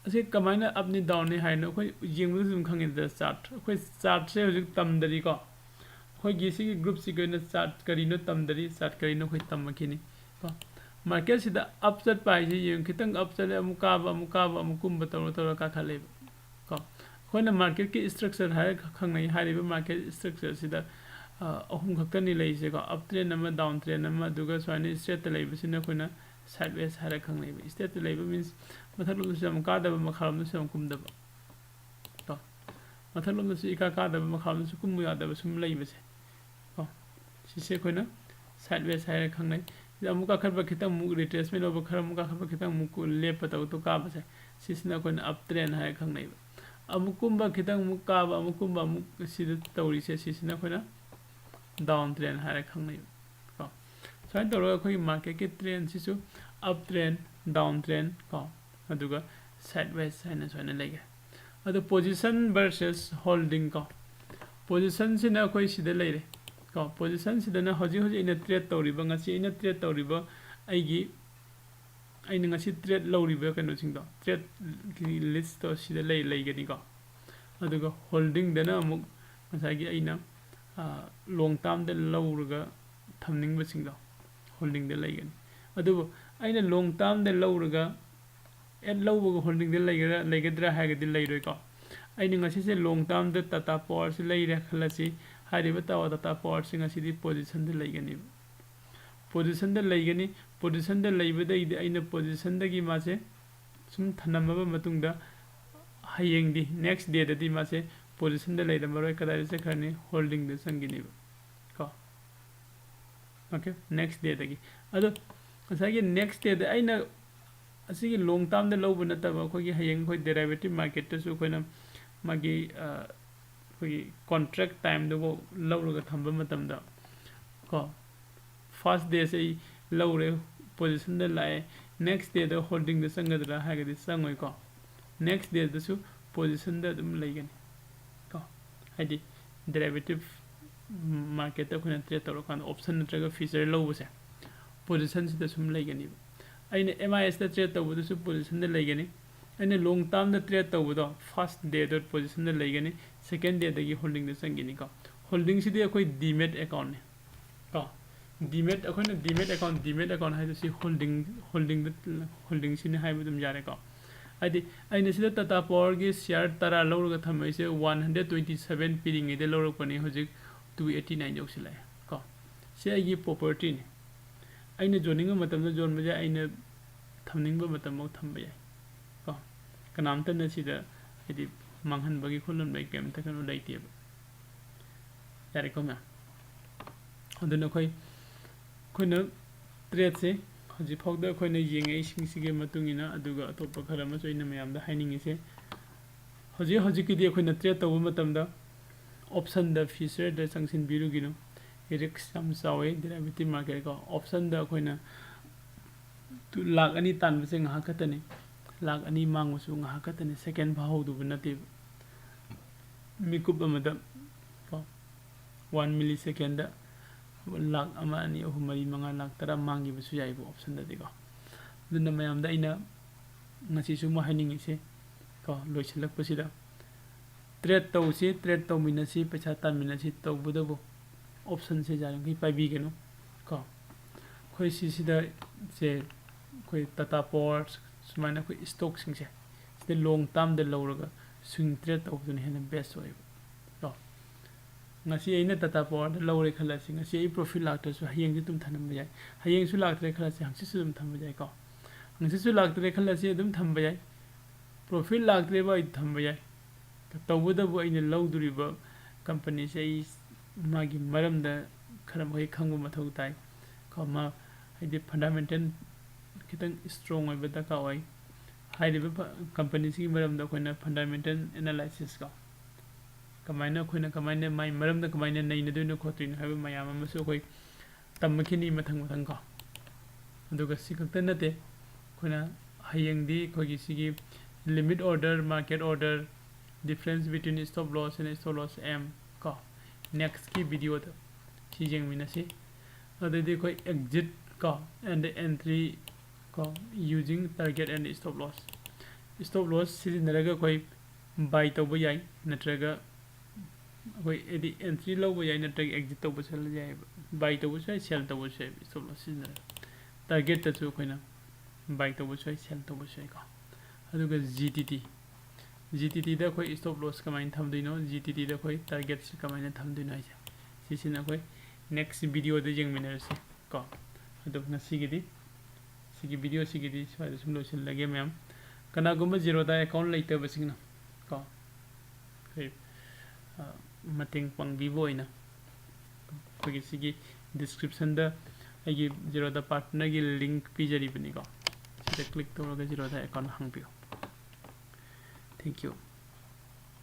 ꯑꯁꯤ ꯀꯃꯥꯏꯅ ꯑꯞꯅꯤ ꯗꯥꯎꯟꯅꯤ ꯍꯥꯏꯅꯣ ꯑꯩꯈꯣꯏ ꯌꯦꯡꯕꯗꯁꯨ ꯑꯗꯨꯝ ꯈꯪꯉꯤꯗꯅ, ꯆꯥꯔꯠ꯫ ꯑꯩꯈꯣꯏ ꯆꯥꯔꯠꯁꯦ ꯍꯧꯖꯤꯛ ꯇꯝꯗꯔꯤꯀꯣ꯫ ꯑꯩꯈꯣꯏꯒꯤ ꯁꯤꯒꯤ ꯒ꯭ꯔꯨꯞꯁꯤꯒꯤ ꯑꯣꯏꯅ ꯆꯥꯔꯠ ꯀꯔꯤꯅꯣ ꯇꯝꯗꯔꯤ, ꯆꯥꯔꯠ ꯀꯔꯤꯅꯣ ꯑꯩꯈꯣꯏ ꯇꯝꯃꯛꯈꯤꯅꯤ ꯀꯣ꯫ ꯃꯥꯔꯀꯦꯠꯁꯤꯗ ꯑꯞ ꯆꯠꯄ ꯍꯥꯏꯁꯦ ꯌꯦꯡꯉꯨ, ꯈꯤꯇꯪ ꯑꯞ ꯆꯠꯂꯦ, ꯑꯃꯨꯛ ꯀꯥꯕ, ꯑꯃꯨꯛ ꯀꯥꯕ, ꯑꯃꯨꯛ ꯀꯨꯝꯕ ꯇꯧꯔ ꯇꯧꯔ ꯀꯥꯈꯠꯂꯦꯕ ꯀꯣ꯫ ꯑꯩꯈꯣꯏꯅ ꯃꯥꯔꯀꯦꯠꯀꯤ ꯏꯁꯇ꯭ꯔꯛꯆꯔ ꯍꯥꯏꯔꯒ ꯈꯪꯅꯩ꯫ ꯍꯥꯏꯔꯤꯕ ꯃꯥꯔꯀꯦꯠ ꯏꯁꯇ꯭ꯔꯛꯆꯔꯁꯤꯗ, ꯑ, ꯑꯍꯨꯝ ꯈꯛꯇꯅꯤ ꯂꯩꯔꯤꯁꯦꯀꯣ, ꯑꯞ ꯇ꯭ꯔꯦꯟ ꯑꯃ, ꯗꯥꯎꯟ ꯇ꯭ꯔꯦꯟ ꯑꯃ, ꯑꯗꯨꯒ ꯁꯨꯃꯥꯏꯅ ꯏꯁꯇ꯭ꯔꯦꯠꯇ ꯂꯩꯕꯁꯤꯅ ꯑꯩꯈꯣꯏꯅ ꯁꯥꯏꯠ ꯋꯦꯁ ꯍꯥꯏꯔꯒ ꯈꯪꯅꯩꯕ꯫ ꯏꯁꯇ꯭ꯔꯦꯠꯇ ꯂꯩꯕ ꯃꯤꯟꯁ ꯃꯊꯛꯂꯣꯝꯗꯁꯨ ꯌꯥꯝ ꯀꯥꯗꯕ, ꯃꯈꯥꯔꯣꯝꯗꯁꯨ ꯌꯥꯝ ꯀꯨꯝꯗꯕ꯫ ꯃꯊꯛꯂꯣꯝꯗꯁꯨ ꯏꯀꯥ ꯀꯥꯗꯕ, ꯃꯈꯥꯂꯣꯝꯗꯁꯨ ꯀꯨꯝꯃꯨ ꯌꯥꯗꯕ ꯁꯨꯝ ꯂꯩꯕꯁꯦ ꯀꯣ, ꯁꯤꯁꯦ ꯑꯩꯈꯣꯏꯅ sideways ꯍꯥꯏꯔ ꯈꯪꯅꯩ꯫ ꯁꯤꯗ ꯑꯃꯨꯛ ꯀꯥꯈꯠꯄ, ꯈꯤꯇꯪ ꯑꯃꯨꯛ retracement ꯑꯣꯏꯕ, ꯈꯔ ꯑꯃꯨꯛ ꯀꯥꯈꯠꯄ, ꯈꯤꯇꯪ ꯑꯃꯨꯛ ꯀꯨ-, ꯂꯦꯞꯄ ꯇꯧ ꯇꯧ ꯀꯥꯕꯁꯦ, ꯁꯤꯁꯤꯅ ꯑꯩꯈꯣꯏꯅ up trend ꯍꯥꯏꯔ ꯈꯪꯅꯩꯕ꯫ ꯑꯃꯨꯛ ꯀꯨꯝꯕ, ꯈꯤꯇꯪ ꯑꯃꯨꯛ ꯀꯥꯕ, ꯑꯃꯨꯛ ꯀꯨꯝꯕ, ꯑꯃꯨꯛ ꯁꯤꯗ ꯇꯧꯔꯤꯁꯦ, ꯁꯤꯁꯤꯅ ꯑꯩꯈꯣꯏꯅ down trend ꯍꯥꯏꯔ ꯈꯪꯅꯩꯕ ꯀꯣ꯫ ꯁꯨꯃꯥꯏꯅ ꯇꯧꯔꯒ ꯑꯩꯈꯣꯏꯒꯤ marketꯀꯤ trendꯁꯤꯁꯨ up trend, down trend ꯀꯣ, ꯑꯗꯨꯒ sideways ꯍꯥꯏꯅ ꯁꯨꯃꯥꯏꯅ ꯂꯩꯈ꯭ꯔꯦ꯫ ꯑꯗꯣ position versus holding ꯀꯣ, positionꯁꯤꯅ ꯑꯩꯈꯣꯏ ꯁꯤꯗ ꯂꯩꯔꯦ ꯀꯣ꯫ Positionꯁꯤꯗꯅ ꯍꯧꯖꯤꯛ ꯍꯧꯖꯤꯛ ꯑꯩꯅ trade ꯇꯧꯔꯤꯕ, ꯉꯁꯤ ꯑꯩꯅ trade ꯇꯧꯔꯤꯕ ꯑꯩꯒꯤ, ꯑꯩꯅ ꯉꯁꯤ trade ꯂꯧꯔꯤꯕ ꯀꯩꯅꯣꯁꯤꯡꯗꯣ, tradeꯀꯤ listꯇꯣ ꯁꯤꯗ ꯂꯩ, ꯂꯩꯒꯅꯤꯀꯣ꯫ ꯑꯗꯨꯒ holdingꯗꯅ ꯑꯃꯨꯛ ꯉꯁꯥꯏꯒꯤ ꯑꯩꯅ, ꯑ, long termꯗ ꯂꯧꯔꯒ ꯊꯝꯅꯤꯡꯕꯁꯤꯡꯗꯣ holdingꯗ ꯂꯩꯒꯅꯤ꯫ ꯑꯗꯨꯕꯨ ꯑꯩꯅ long termꯗ ꯂꯧꯔꯒ at ꯂꯧꯕꯒ holdingꯗ ꯂꯩꯒꯗ꯭ꯔꯥ, ꯂꯩꯒꯗ꯭ꯔꯥ ꯍꯥꯏꯔꯒꯗꯤ ꯂꯩꯔꯣꯏꯀꯣ꯫ ꯑꯩꯅ ꯉꯁꯤꯁꯦ long termꯗ Tata Powerꯁꯤ ꯂꯩꯔꯦ ꯈꯜꯂꯁꯤ, ꯍꯥꯏꯔꯤꯕ Tata Powerꯁꯤ ꯉꯁꯤꯗꯤ positionꯗ ꯂꯩꯒꯅꯦꯕ꯫ Positionꯗ ꯂꯩꯒꯅꯤ꯫ Positionꯗ ꯂꯩꯕꯗꯒꯤꯗꯤ ꯑꯩꯅ positionꯗꯒꯤ ꯃꯥꯁꯦ ꯁꯨꯝ ꯊꯅꯝꯃꯕ ꯃꯇꯨꯡꯗ ꯍꯌꯦꯡꯗꯤ, next dayꯗꯗꯤ ꯃꯥꯁꯦ positionꯗ ꯂꯩꯔꯝꯃꯔꯣꯏ, ꯀꯗꯥꯏꯗ ꯆꯠꯈ꯭ꯔꯅꯤ? Holdingꯗ ꯆꯪꯈꯤꯅꯦꯕ ꯀꯣ꯫ Okay, next dayꯗꯒꯤ꯫ ꯑꯗꯣ ꯉꯁꯥꯏꯒꯤ next dayꯗ ꯑꯩꯅ ꯑꯁꯤꯒꯤ long termꯗ ꯂꯧꯕ ꯅꯠꯇꯕ, ꯑꯩꯈꯣꯏꯒꯤ ꯍꯌꯦꯡ ꯑꯩꯈꯣꯏ derivative marketꯇꯁꯨ ꯑꯩꯈꯣꯏꯅ ꯃꯥꯒꯤ, ꯑ, ꯑꯩꯈꯣꯏꯒꯤ contract timeꯗꯨꯐꯥꯎ ꯂꯧꯔꯒ ꯊꯝꯕ ꯃꯇꯝꯗ ꯀꯣ, first dayꯁꯦ ꯑꯩ ꯂꯧꯔꯦ, positionꯗ ꯂꯥꯛꯑꯦ, next dayꯗ holdingꯗ ꯆꯪꯒꯗ꯭ꯔꯥ ꯍꯥꯏꯔꯒꯗꯤ ꯆꯪꯉꯣꯏꯀꯣ꯫ Next dayꯗꯁꯨ positionꯗ ꯑꯗꯨꯝ ꯂꯩꯒꯅꯤ ꯀꯣ꯫ ꯍꯥꯏꯗꯤ derivative marketꯇ ꯑꯩꯈꯣꯏꯅ trade ꯇꯧꯔꯀꯥꯟꯗ option ꯅꯠꯇ꯭ꯔꯒ future ꯂꯧꯕꯁꯦ, positionꯁꯤꯗ ꯁꯨꯝ ꯂꯩꯒꯅꯤꯕ꯫ ꯑꯩꯅ MISꯇ trade ꯇꯧꯕꯗꯨꯁꯨ positionꯗ ꯂꯩꯒꯅꯤ꯫ ꯑꯩꯅ long termꯗ trade ꯇꯧꯕꯗꯣ first dayꯗ positionꯗ ꯂꯩꯒꯅꯤ, second dayꯗꯒꯤ holdingꯗ ꯆꯪꯒꯅꯤꯀꯣ꯫ Holdingꯁꯤꯗꯤ ꯑꯩꯈꯣꯏ demat accountꯅꯤ ꯀꯣ꯫ Demat, ꯑꯩꯈꯣꯏꯅ demat account, demat account ꯍꯥꯏꯗꯣ ꯁꯤ holding, holdingꯗ, holdingꯁꯤꯅꯤ ꯍꯥꯏꯕ ꯑꯗꯨꯝ ꯌꯥꯔꯦꯀꯣ꯫ ꯍꯥꯏꯗꯤ ꯑꯩꯅ ꯁꯤꯗ Tata Powerꯒꯤ share ꯇꯔꯥ ꯂꯧꯔꯒ ꯊꯝꯃꯛꯏꯁꯦ, one hundred twenty seven ꯄꯤꯔꯤꯉꯩꯗ ꯂꯧꯔꯛꯄꯅꯤ, ꯍꯧꯖꯤꯛ two eighty nine ꯌꯧꯁꯤꯜꯂꯛꯑꯦ ꯀꯣ꯫ ꯁꯤ ꯑꯩꯒꯤ propertyꯅꯤ꯫ ꯑꯩꯅ ꯌꯣꯟꯅꯤꯡꯕ ꯃꯇꯝꯗ ꯌꯣꯟꯕ ꯌꯥꯏ, ꯑꯩꯅ ꯊꯝꯅꯤꯡꯕ ꯃꯇꯝꯐꯥꯎ ꯊꯝꯕ ꯌꯥꯏ ꯀꯣ꯫ ꯀꯅꯥꯝꯇꯅ ꯁꯤꯗ ꯍꯥꯏꯗꯤ ꯃꯥꯡꯍꯟꯕꯒꯤ ꯈꯣꯠꯍꯟꯕꯒꯤ ꯀꯔꯤꯝꯇ ꯀꯩꯅꯣ ꯂꯩꯇꯦꯕ꯫ ꯌꯥꯔꯦꯀꯣ ꯃꯌꯥꯝ? ꯑꯗꯨꯅ ꯑꯩꯈꯣꯏ ꯑꯩꯈꯣꯏꯅ ꯇ꯭ꯔꯦꯠꯁꯦ ꯍꯧꯖꯤꯛꯐꯥꯎꯗ ꯑꯩꯈꯣꯏꯅ ꯌꯦꯡꯉꯛꯏꯁꯤꯡꯁꯤꯒꯤ ꯃꯇꯨꯡ ꯏꯟꯅ, ꯑꯗꯨꯒ ꯑꯇꯣꯞꯄ ꯈꯔ ꯑꯃꯁꯨ ꯑꯩꯅ ꯃꯌꯥꯝꯗ ꯍꯥꯏꯅꯤꯡꯉꯤꯁꯦ, ꯍꯧꯖꯤꯛ ꯍꯧꯖꯤꯛꯀꯤꯗꯤ ꯑꯩꯈꯣꯏꯅ ꯇ꯭ꯔꯦꯠ ꯇꯧꯕ ꯃꯇꯝꯗ ꯑꯣꯞꯁꯟꯗ, ꯐ꯭ꯌꯨꯆꯔꯗ ꯆꯪꯁꯤꯟꯕꯤꯔꯨꯒꯤꯅꯨ꯫ ꯔꯤꯛꯁ ꯌꯥꯝ ꯆꯥꯎꯋꯦ ꯗꯦꯔꯥꯏꯚꯦꯇꯤꯚ ꯃꯥꯔꯀꯦꯠ ꯀꯣ꯫ ꯑꯣꯞꯁꯟꯗ ꯑꯩꯈꯣꯏꯅ ꯇꯨ ꯂꯥꯛ ꯑꯅꯤ ꯇꯥꯟꯕꯁꯦ ꯉꯥꯏꯍꯥꯛ ꯈꯛꯇꯅꯤ, ꯂꯥꯛ ꯑꯅꯤ ꯃꯥꯡꯕꯁꯨ ꯉꯥꯏꯍꯥꯛ ꯈꯛꯇꯅꯤ, ꯁꯦꯀꯦꯟ ꯐꯥꯍꯧꯗꯕ ꯅꯠꯇꯦꯕ꯫ ꯃꯤꯀꯨꯞ ꯑꯃꯗ ꯀꯣ, ꯋꯥꯟ ꯃꯤꯂꯤ ꯁꯦꯀꯦꯟꯗ ꯂꯥꯛ ꯑꯃ, ꯑꯅꯤ, ꯑꯍꯨꯝ, ꯃꯔꯤ, ꯃꯉꯥ, ꯂꯥꯛ ꯇꯔꯥ ꯃꯥꯡꯈꯤꯕꯁꯨ ꯌꯥꯏꯕ ꯑꯣꯞꯁꯟꯗꯗꯤꯀꯣ꯫ ꯑꯗꯨꯅ ꯃꯌꯥꯝꯗ ꯑꯩꯅ ꯉꯁꯤꯁꯨ ꯑꯃꯨꯛ ꯍꯥꯏꯅꯤꯡꯉꯤꯁꯦ ꯀꯣ, ꯂꯣꯏꯁꯤꯜꯂꯛꯄꯁꯤꯗ, ꯇ꯭ꯔꯦꯠ ꯇꯧꯁꯤ, ꯇ꯭ꯔꯦꯠ ꯇꯧꯃꯤꯟꯅꯁꯤ, ꯄꯩꯁꯥ ꯇꯥꯟꯃꯤꯟꯅꯁꯤ, ꯇꯧꯕꯇꯕꯨ ꯑꯣꯞꯁꯟꯁꯦ ꯌꯥꯔꯤꯃꯈꯩ ꯄꯥꯏꯕꯤꯒꯅꯨ ꯀꯣ꯫ ꯑꯩꯈꯣꯏ ꯁꯤꯁꯤꯗ ꯁꯦ, ꯑꯩꯈꯣꯏ ꯇꯥꯇꯥ ꯄꯥꯋꯔ ꯁꯨꯃꯥꯏꯅ ꯑꯩꯈꯣꯏ ꯏꯁꯇꯣꯛꯁꯤꯡꯁꯦ ꯁꯤꯗ ꯂꯣꯡ ꯇꯥꯔꯝꯗ ꯂꯧꯔꯒ ꯁ꯭ꯋꯤꯡ ꯇ꯭ꯔꯦꯠ ꯇꯧꯕꯗꯨꯅ ꯍꯦꯟꯅ ꯕꯦꯁ ꯑꯣꯏꯌꯦꯕ ꯀꯣ꯫ ꯉꯁꯤ ꯑꯩꯅ ꯇꯥꯇꯥ ꯄꯥꯋꯔꯗ ꯂꯧꯔꯦ ꯈꯜꯂꯁꯤ, ꯉꯁꯤ ꯑꯩ ꯄ꯭ꯔꯣꯐꯤꯠ ꯂꯥꯛꯇ꯭ꯔꯁꯨ ꯍꯌꯦꯡꯁꯨ ꯑꯗꯨꯝ ꯊꯝꯕ ꯌꯥꯏ, ꯍꯌꯦꯡꯁꯨ ꯂꯥꯛꯇ꯭ꯔꯦ ꯈꯜꯂꯁꯤ, ꯍꯪꯆꯤꯠꯁꯨ ꯑꯗꯨꯝ ꯊꯝꯕ ꯌꯥꯏꯀꯣ꯫ ꯍꯪꯆꯤꯠꯁꯨ ꯂꯥꯛꯇ꯭ꯔꯦ ꯈꯜꯂꯁꯤ, ꯑꯗꯨꯝ ꯊꯝꯕ ꯌꯥꯏ, ꯄ꯭ꯔꯣꯐꯤꯠ ꯂꯥꯛꯇ꯭ꯔꯦꯕ ꯑꯩ ꯊꯝꯕ ꯌꯥꯏ꯫ ꯇꯧꯕꯇꯕꯨ ꯑꯩꯅ ꯂꯧꯗꯣꯔꯤꯕ ꯀꯝꯄꯅꯤꯁꯦ ꯑꯩ ꯃꯥꯒꯤ ꯃꯔꯝꯗ ꯈꯔ ꯃꯈꯩ ꯈꯪꯕ ꯃꯊꯧ ꯇꯥꯏ ꯀꯣ꯫ ꯃꯥ ꯍꯥꯏꯗꯤ ꯐꯟꯗꯥꯃꯦꯟꯇꯦꯜ ꯈꯤꯇꯪ ꯏꯁꯇ꯭ꯔꯣꯡ ꯑꯣꯏꯕ ꯗꯔꯀꯥꯔ ꯑꯣꯏ꯫ ꯍꯥꯏꯔꯤꯕ ꯐ-, ꯀꯝꯄꯅꯤꯁꯤꯒꯤ ꯃꯔꯝꯗ ꯑꯩꯈꯣꯏꯅ ꯐꯟꯗꯥꯃꯦꯟꯇꯦꯜ ꯑꯦꯅꯥꯂꯥꯏꯁꯤꯁ ꯀꯣ, ꯀꯃꯥꯏꯅ ꯑꯩꯈꯣꯏꯅ ꯀꯃꯥꯏꯅ ꯃꯥꯏ ꯃꯔꯝꯗ ꯀꯃꯥꯏꯅ ꯅꯩꯅꯗꯣꯏꯅꯣ ꯈꯣꯠꯇꯣꯏꯅꯣ ꯍꯥꯏꯕ ꯃꯌꯥꯝ ꯑꯃꯁꯨ ꯑꯩꯈꯣꯏ ꯇꯝꯃꯛꯈꯤꯅꯤ ꯃꯊꯪ ꯃꯊꯪ ꯀꯣ꯫ ꯑꯗꯨꯒ ꯁꯤ ꯈꯛꯇ ꯅꯠꯇꯦ, ꯑꯩꯈꯣꯏꯅ ꯍꯌꯦꯡꯗꯤ ꯑꯩꯈꯣꯏꯒꯤ ꯁꯤꯒꯤ limit order, market order, difference between stop loss and stop loss M ꯀꯣ, ꯅꯦꯛꯁꯀꯤ ꯚꯤꯗꯤꯑꯣꯗ ꯁꯤ ꯌꯦꯡꯃꯤꯟꯅꯁꯤ꯫ ꯑꯗꯩꯗꯤ ꯑꯩꯈꯣꯏ exit ꯀꯣ and entry ꯀꯣ, using target and stop loss, stop loss ꯁꯤꯖꯤꯟꯅꯔꯒ ꯑꯩꯈꯣꯏ ꯕꯥꯏ ꯇꯧꯕ ꯌꯥꯏ, ꯅꯠꯇ꯭ꯔꯒ ꯑꯩꯈꯣꯏ ꯍꯥꯏꯗꯤ ꯑꯦꯟꯇ꯭ꯔꯤ ꯂꯧꯕ ꯌꯥꯏ, ꯅꯠꯇ꯭ꯔꯒ ꯑꯦꯛꯖꯤꯠ ꯇꯧꯕꯁꯨ ꯌꯥꯏꯑꯕ, ꯕꯥꯏ ꯇꯧꯕꯁꯨ ꯌꯥꯏ, ꯁꯦꯜ ꯇꯧꯕꯁꯨ ꯌꯥꯏ, ꯁ꯭ꯇꯣꯞ ꯂꯣꯁ ꯁꯤꯖꯤꯟꯅꯔꯒ꯫ ꯇꯥꯔꯒꯦꯠꯇꯁꯨ ꯑꯩꯈꯣꯏꯅ ꯕꯥꯏ ꯇꯧꯕꯁꯨ ꯌꯥꯏ, ꯁꯦꯜ ꯇꯧꯕꯁꯨ ꯌꯥꯏꯀꯣ꯫ ꯑꯗꯨꯒ G T T, G T ꯇꯤꯗ ꯑꯩꯈꯣꯏ ꯁ꯭ꯇꯣꯞ ꯂꯣꯁ ꯀꯃꯥꯏꯅ ꯊꯝꯗꯣꯏꯅꯣ, ꯖꯤ ꯇꯤ ꯇꯤꯗ ꯑꯩꯈꯣꯏ ꯇꯥꯔꯒꯦꯠꯁꯦ ꯀꯃꯥꯏꯅ ꯊꯝꯗꯣꯏꯅꯣ ꯍꯥꯏꯁꯦ, ꯁꯤꯁꯤꯅ ꯑꯩꯈꯣꯏ ꯅꯦꯛꯁ ꯚꯤꯗꯤꯑꯣꯗ ꯌꯦꯡꯃꯤꯟꯅꯔꯁꯤ ꯀꯣ꯫ ꯑꯗꯣ ꯉꯁꯤꯒꯤꯗꯤ ꯁꯤꯒꯤ ꯚꯤꯗꯤꯑꯣꯁꯤꯒꯤꯗꯤ ꯁ꯭ꯋꯥꯏꯗ ꯁꯨꯝ ꯂꯣꯏꯁꯤꯜꯂꯒꯦ ꯃꯌꯥꯝ꯫ ꯀꯅꯥꯒꯨꯝꯕ ꯖꯤꯔꯣꯗꯥ ꯑꯦꯀꯥꯎꯟ ꯂꯩꯇꯕꯁꯤꯡꯅ ꯀꯣ, ꯑ, ꯃꯇꯦꯡ ꯄꯥꯡꯕꯤꯕ ꯑꯣꯏꯅ ꯑꯩꯈꯣꯏꯒꯤ ꯁꯤꯒꯤ description ꯗ ꯑꯩꯒꯤ Zerodha partner ꯒꯤ link ꯄꯤꯖꯔꯤꯕꯅꯤꯀꯣ꯫ ꯁꯤꯗ click ꯇꯧꯔꯒ Zerodha account ꯍꯥꯡꯕꯤꯌꯨ꯫ Thank you꯫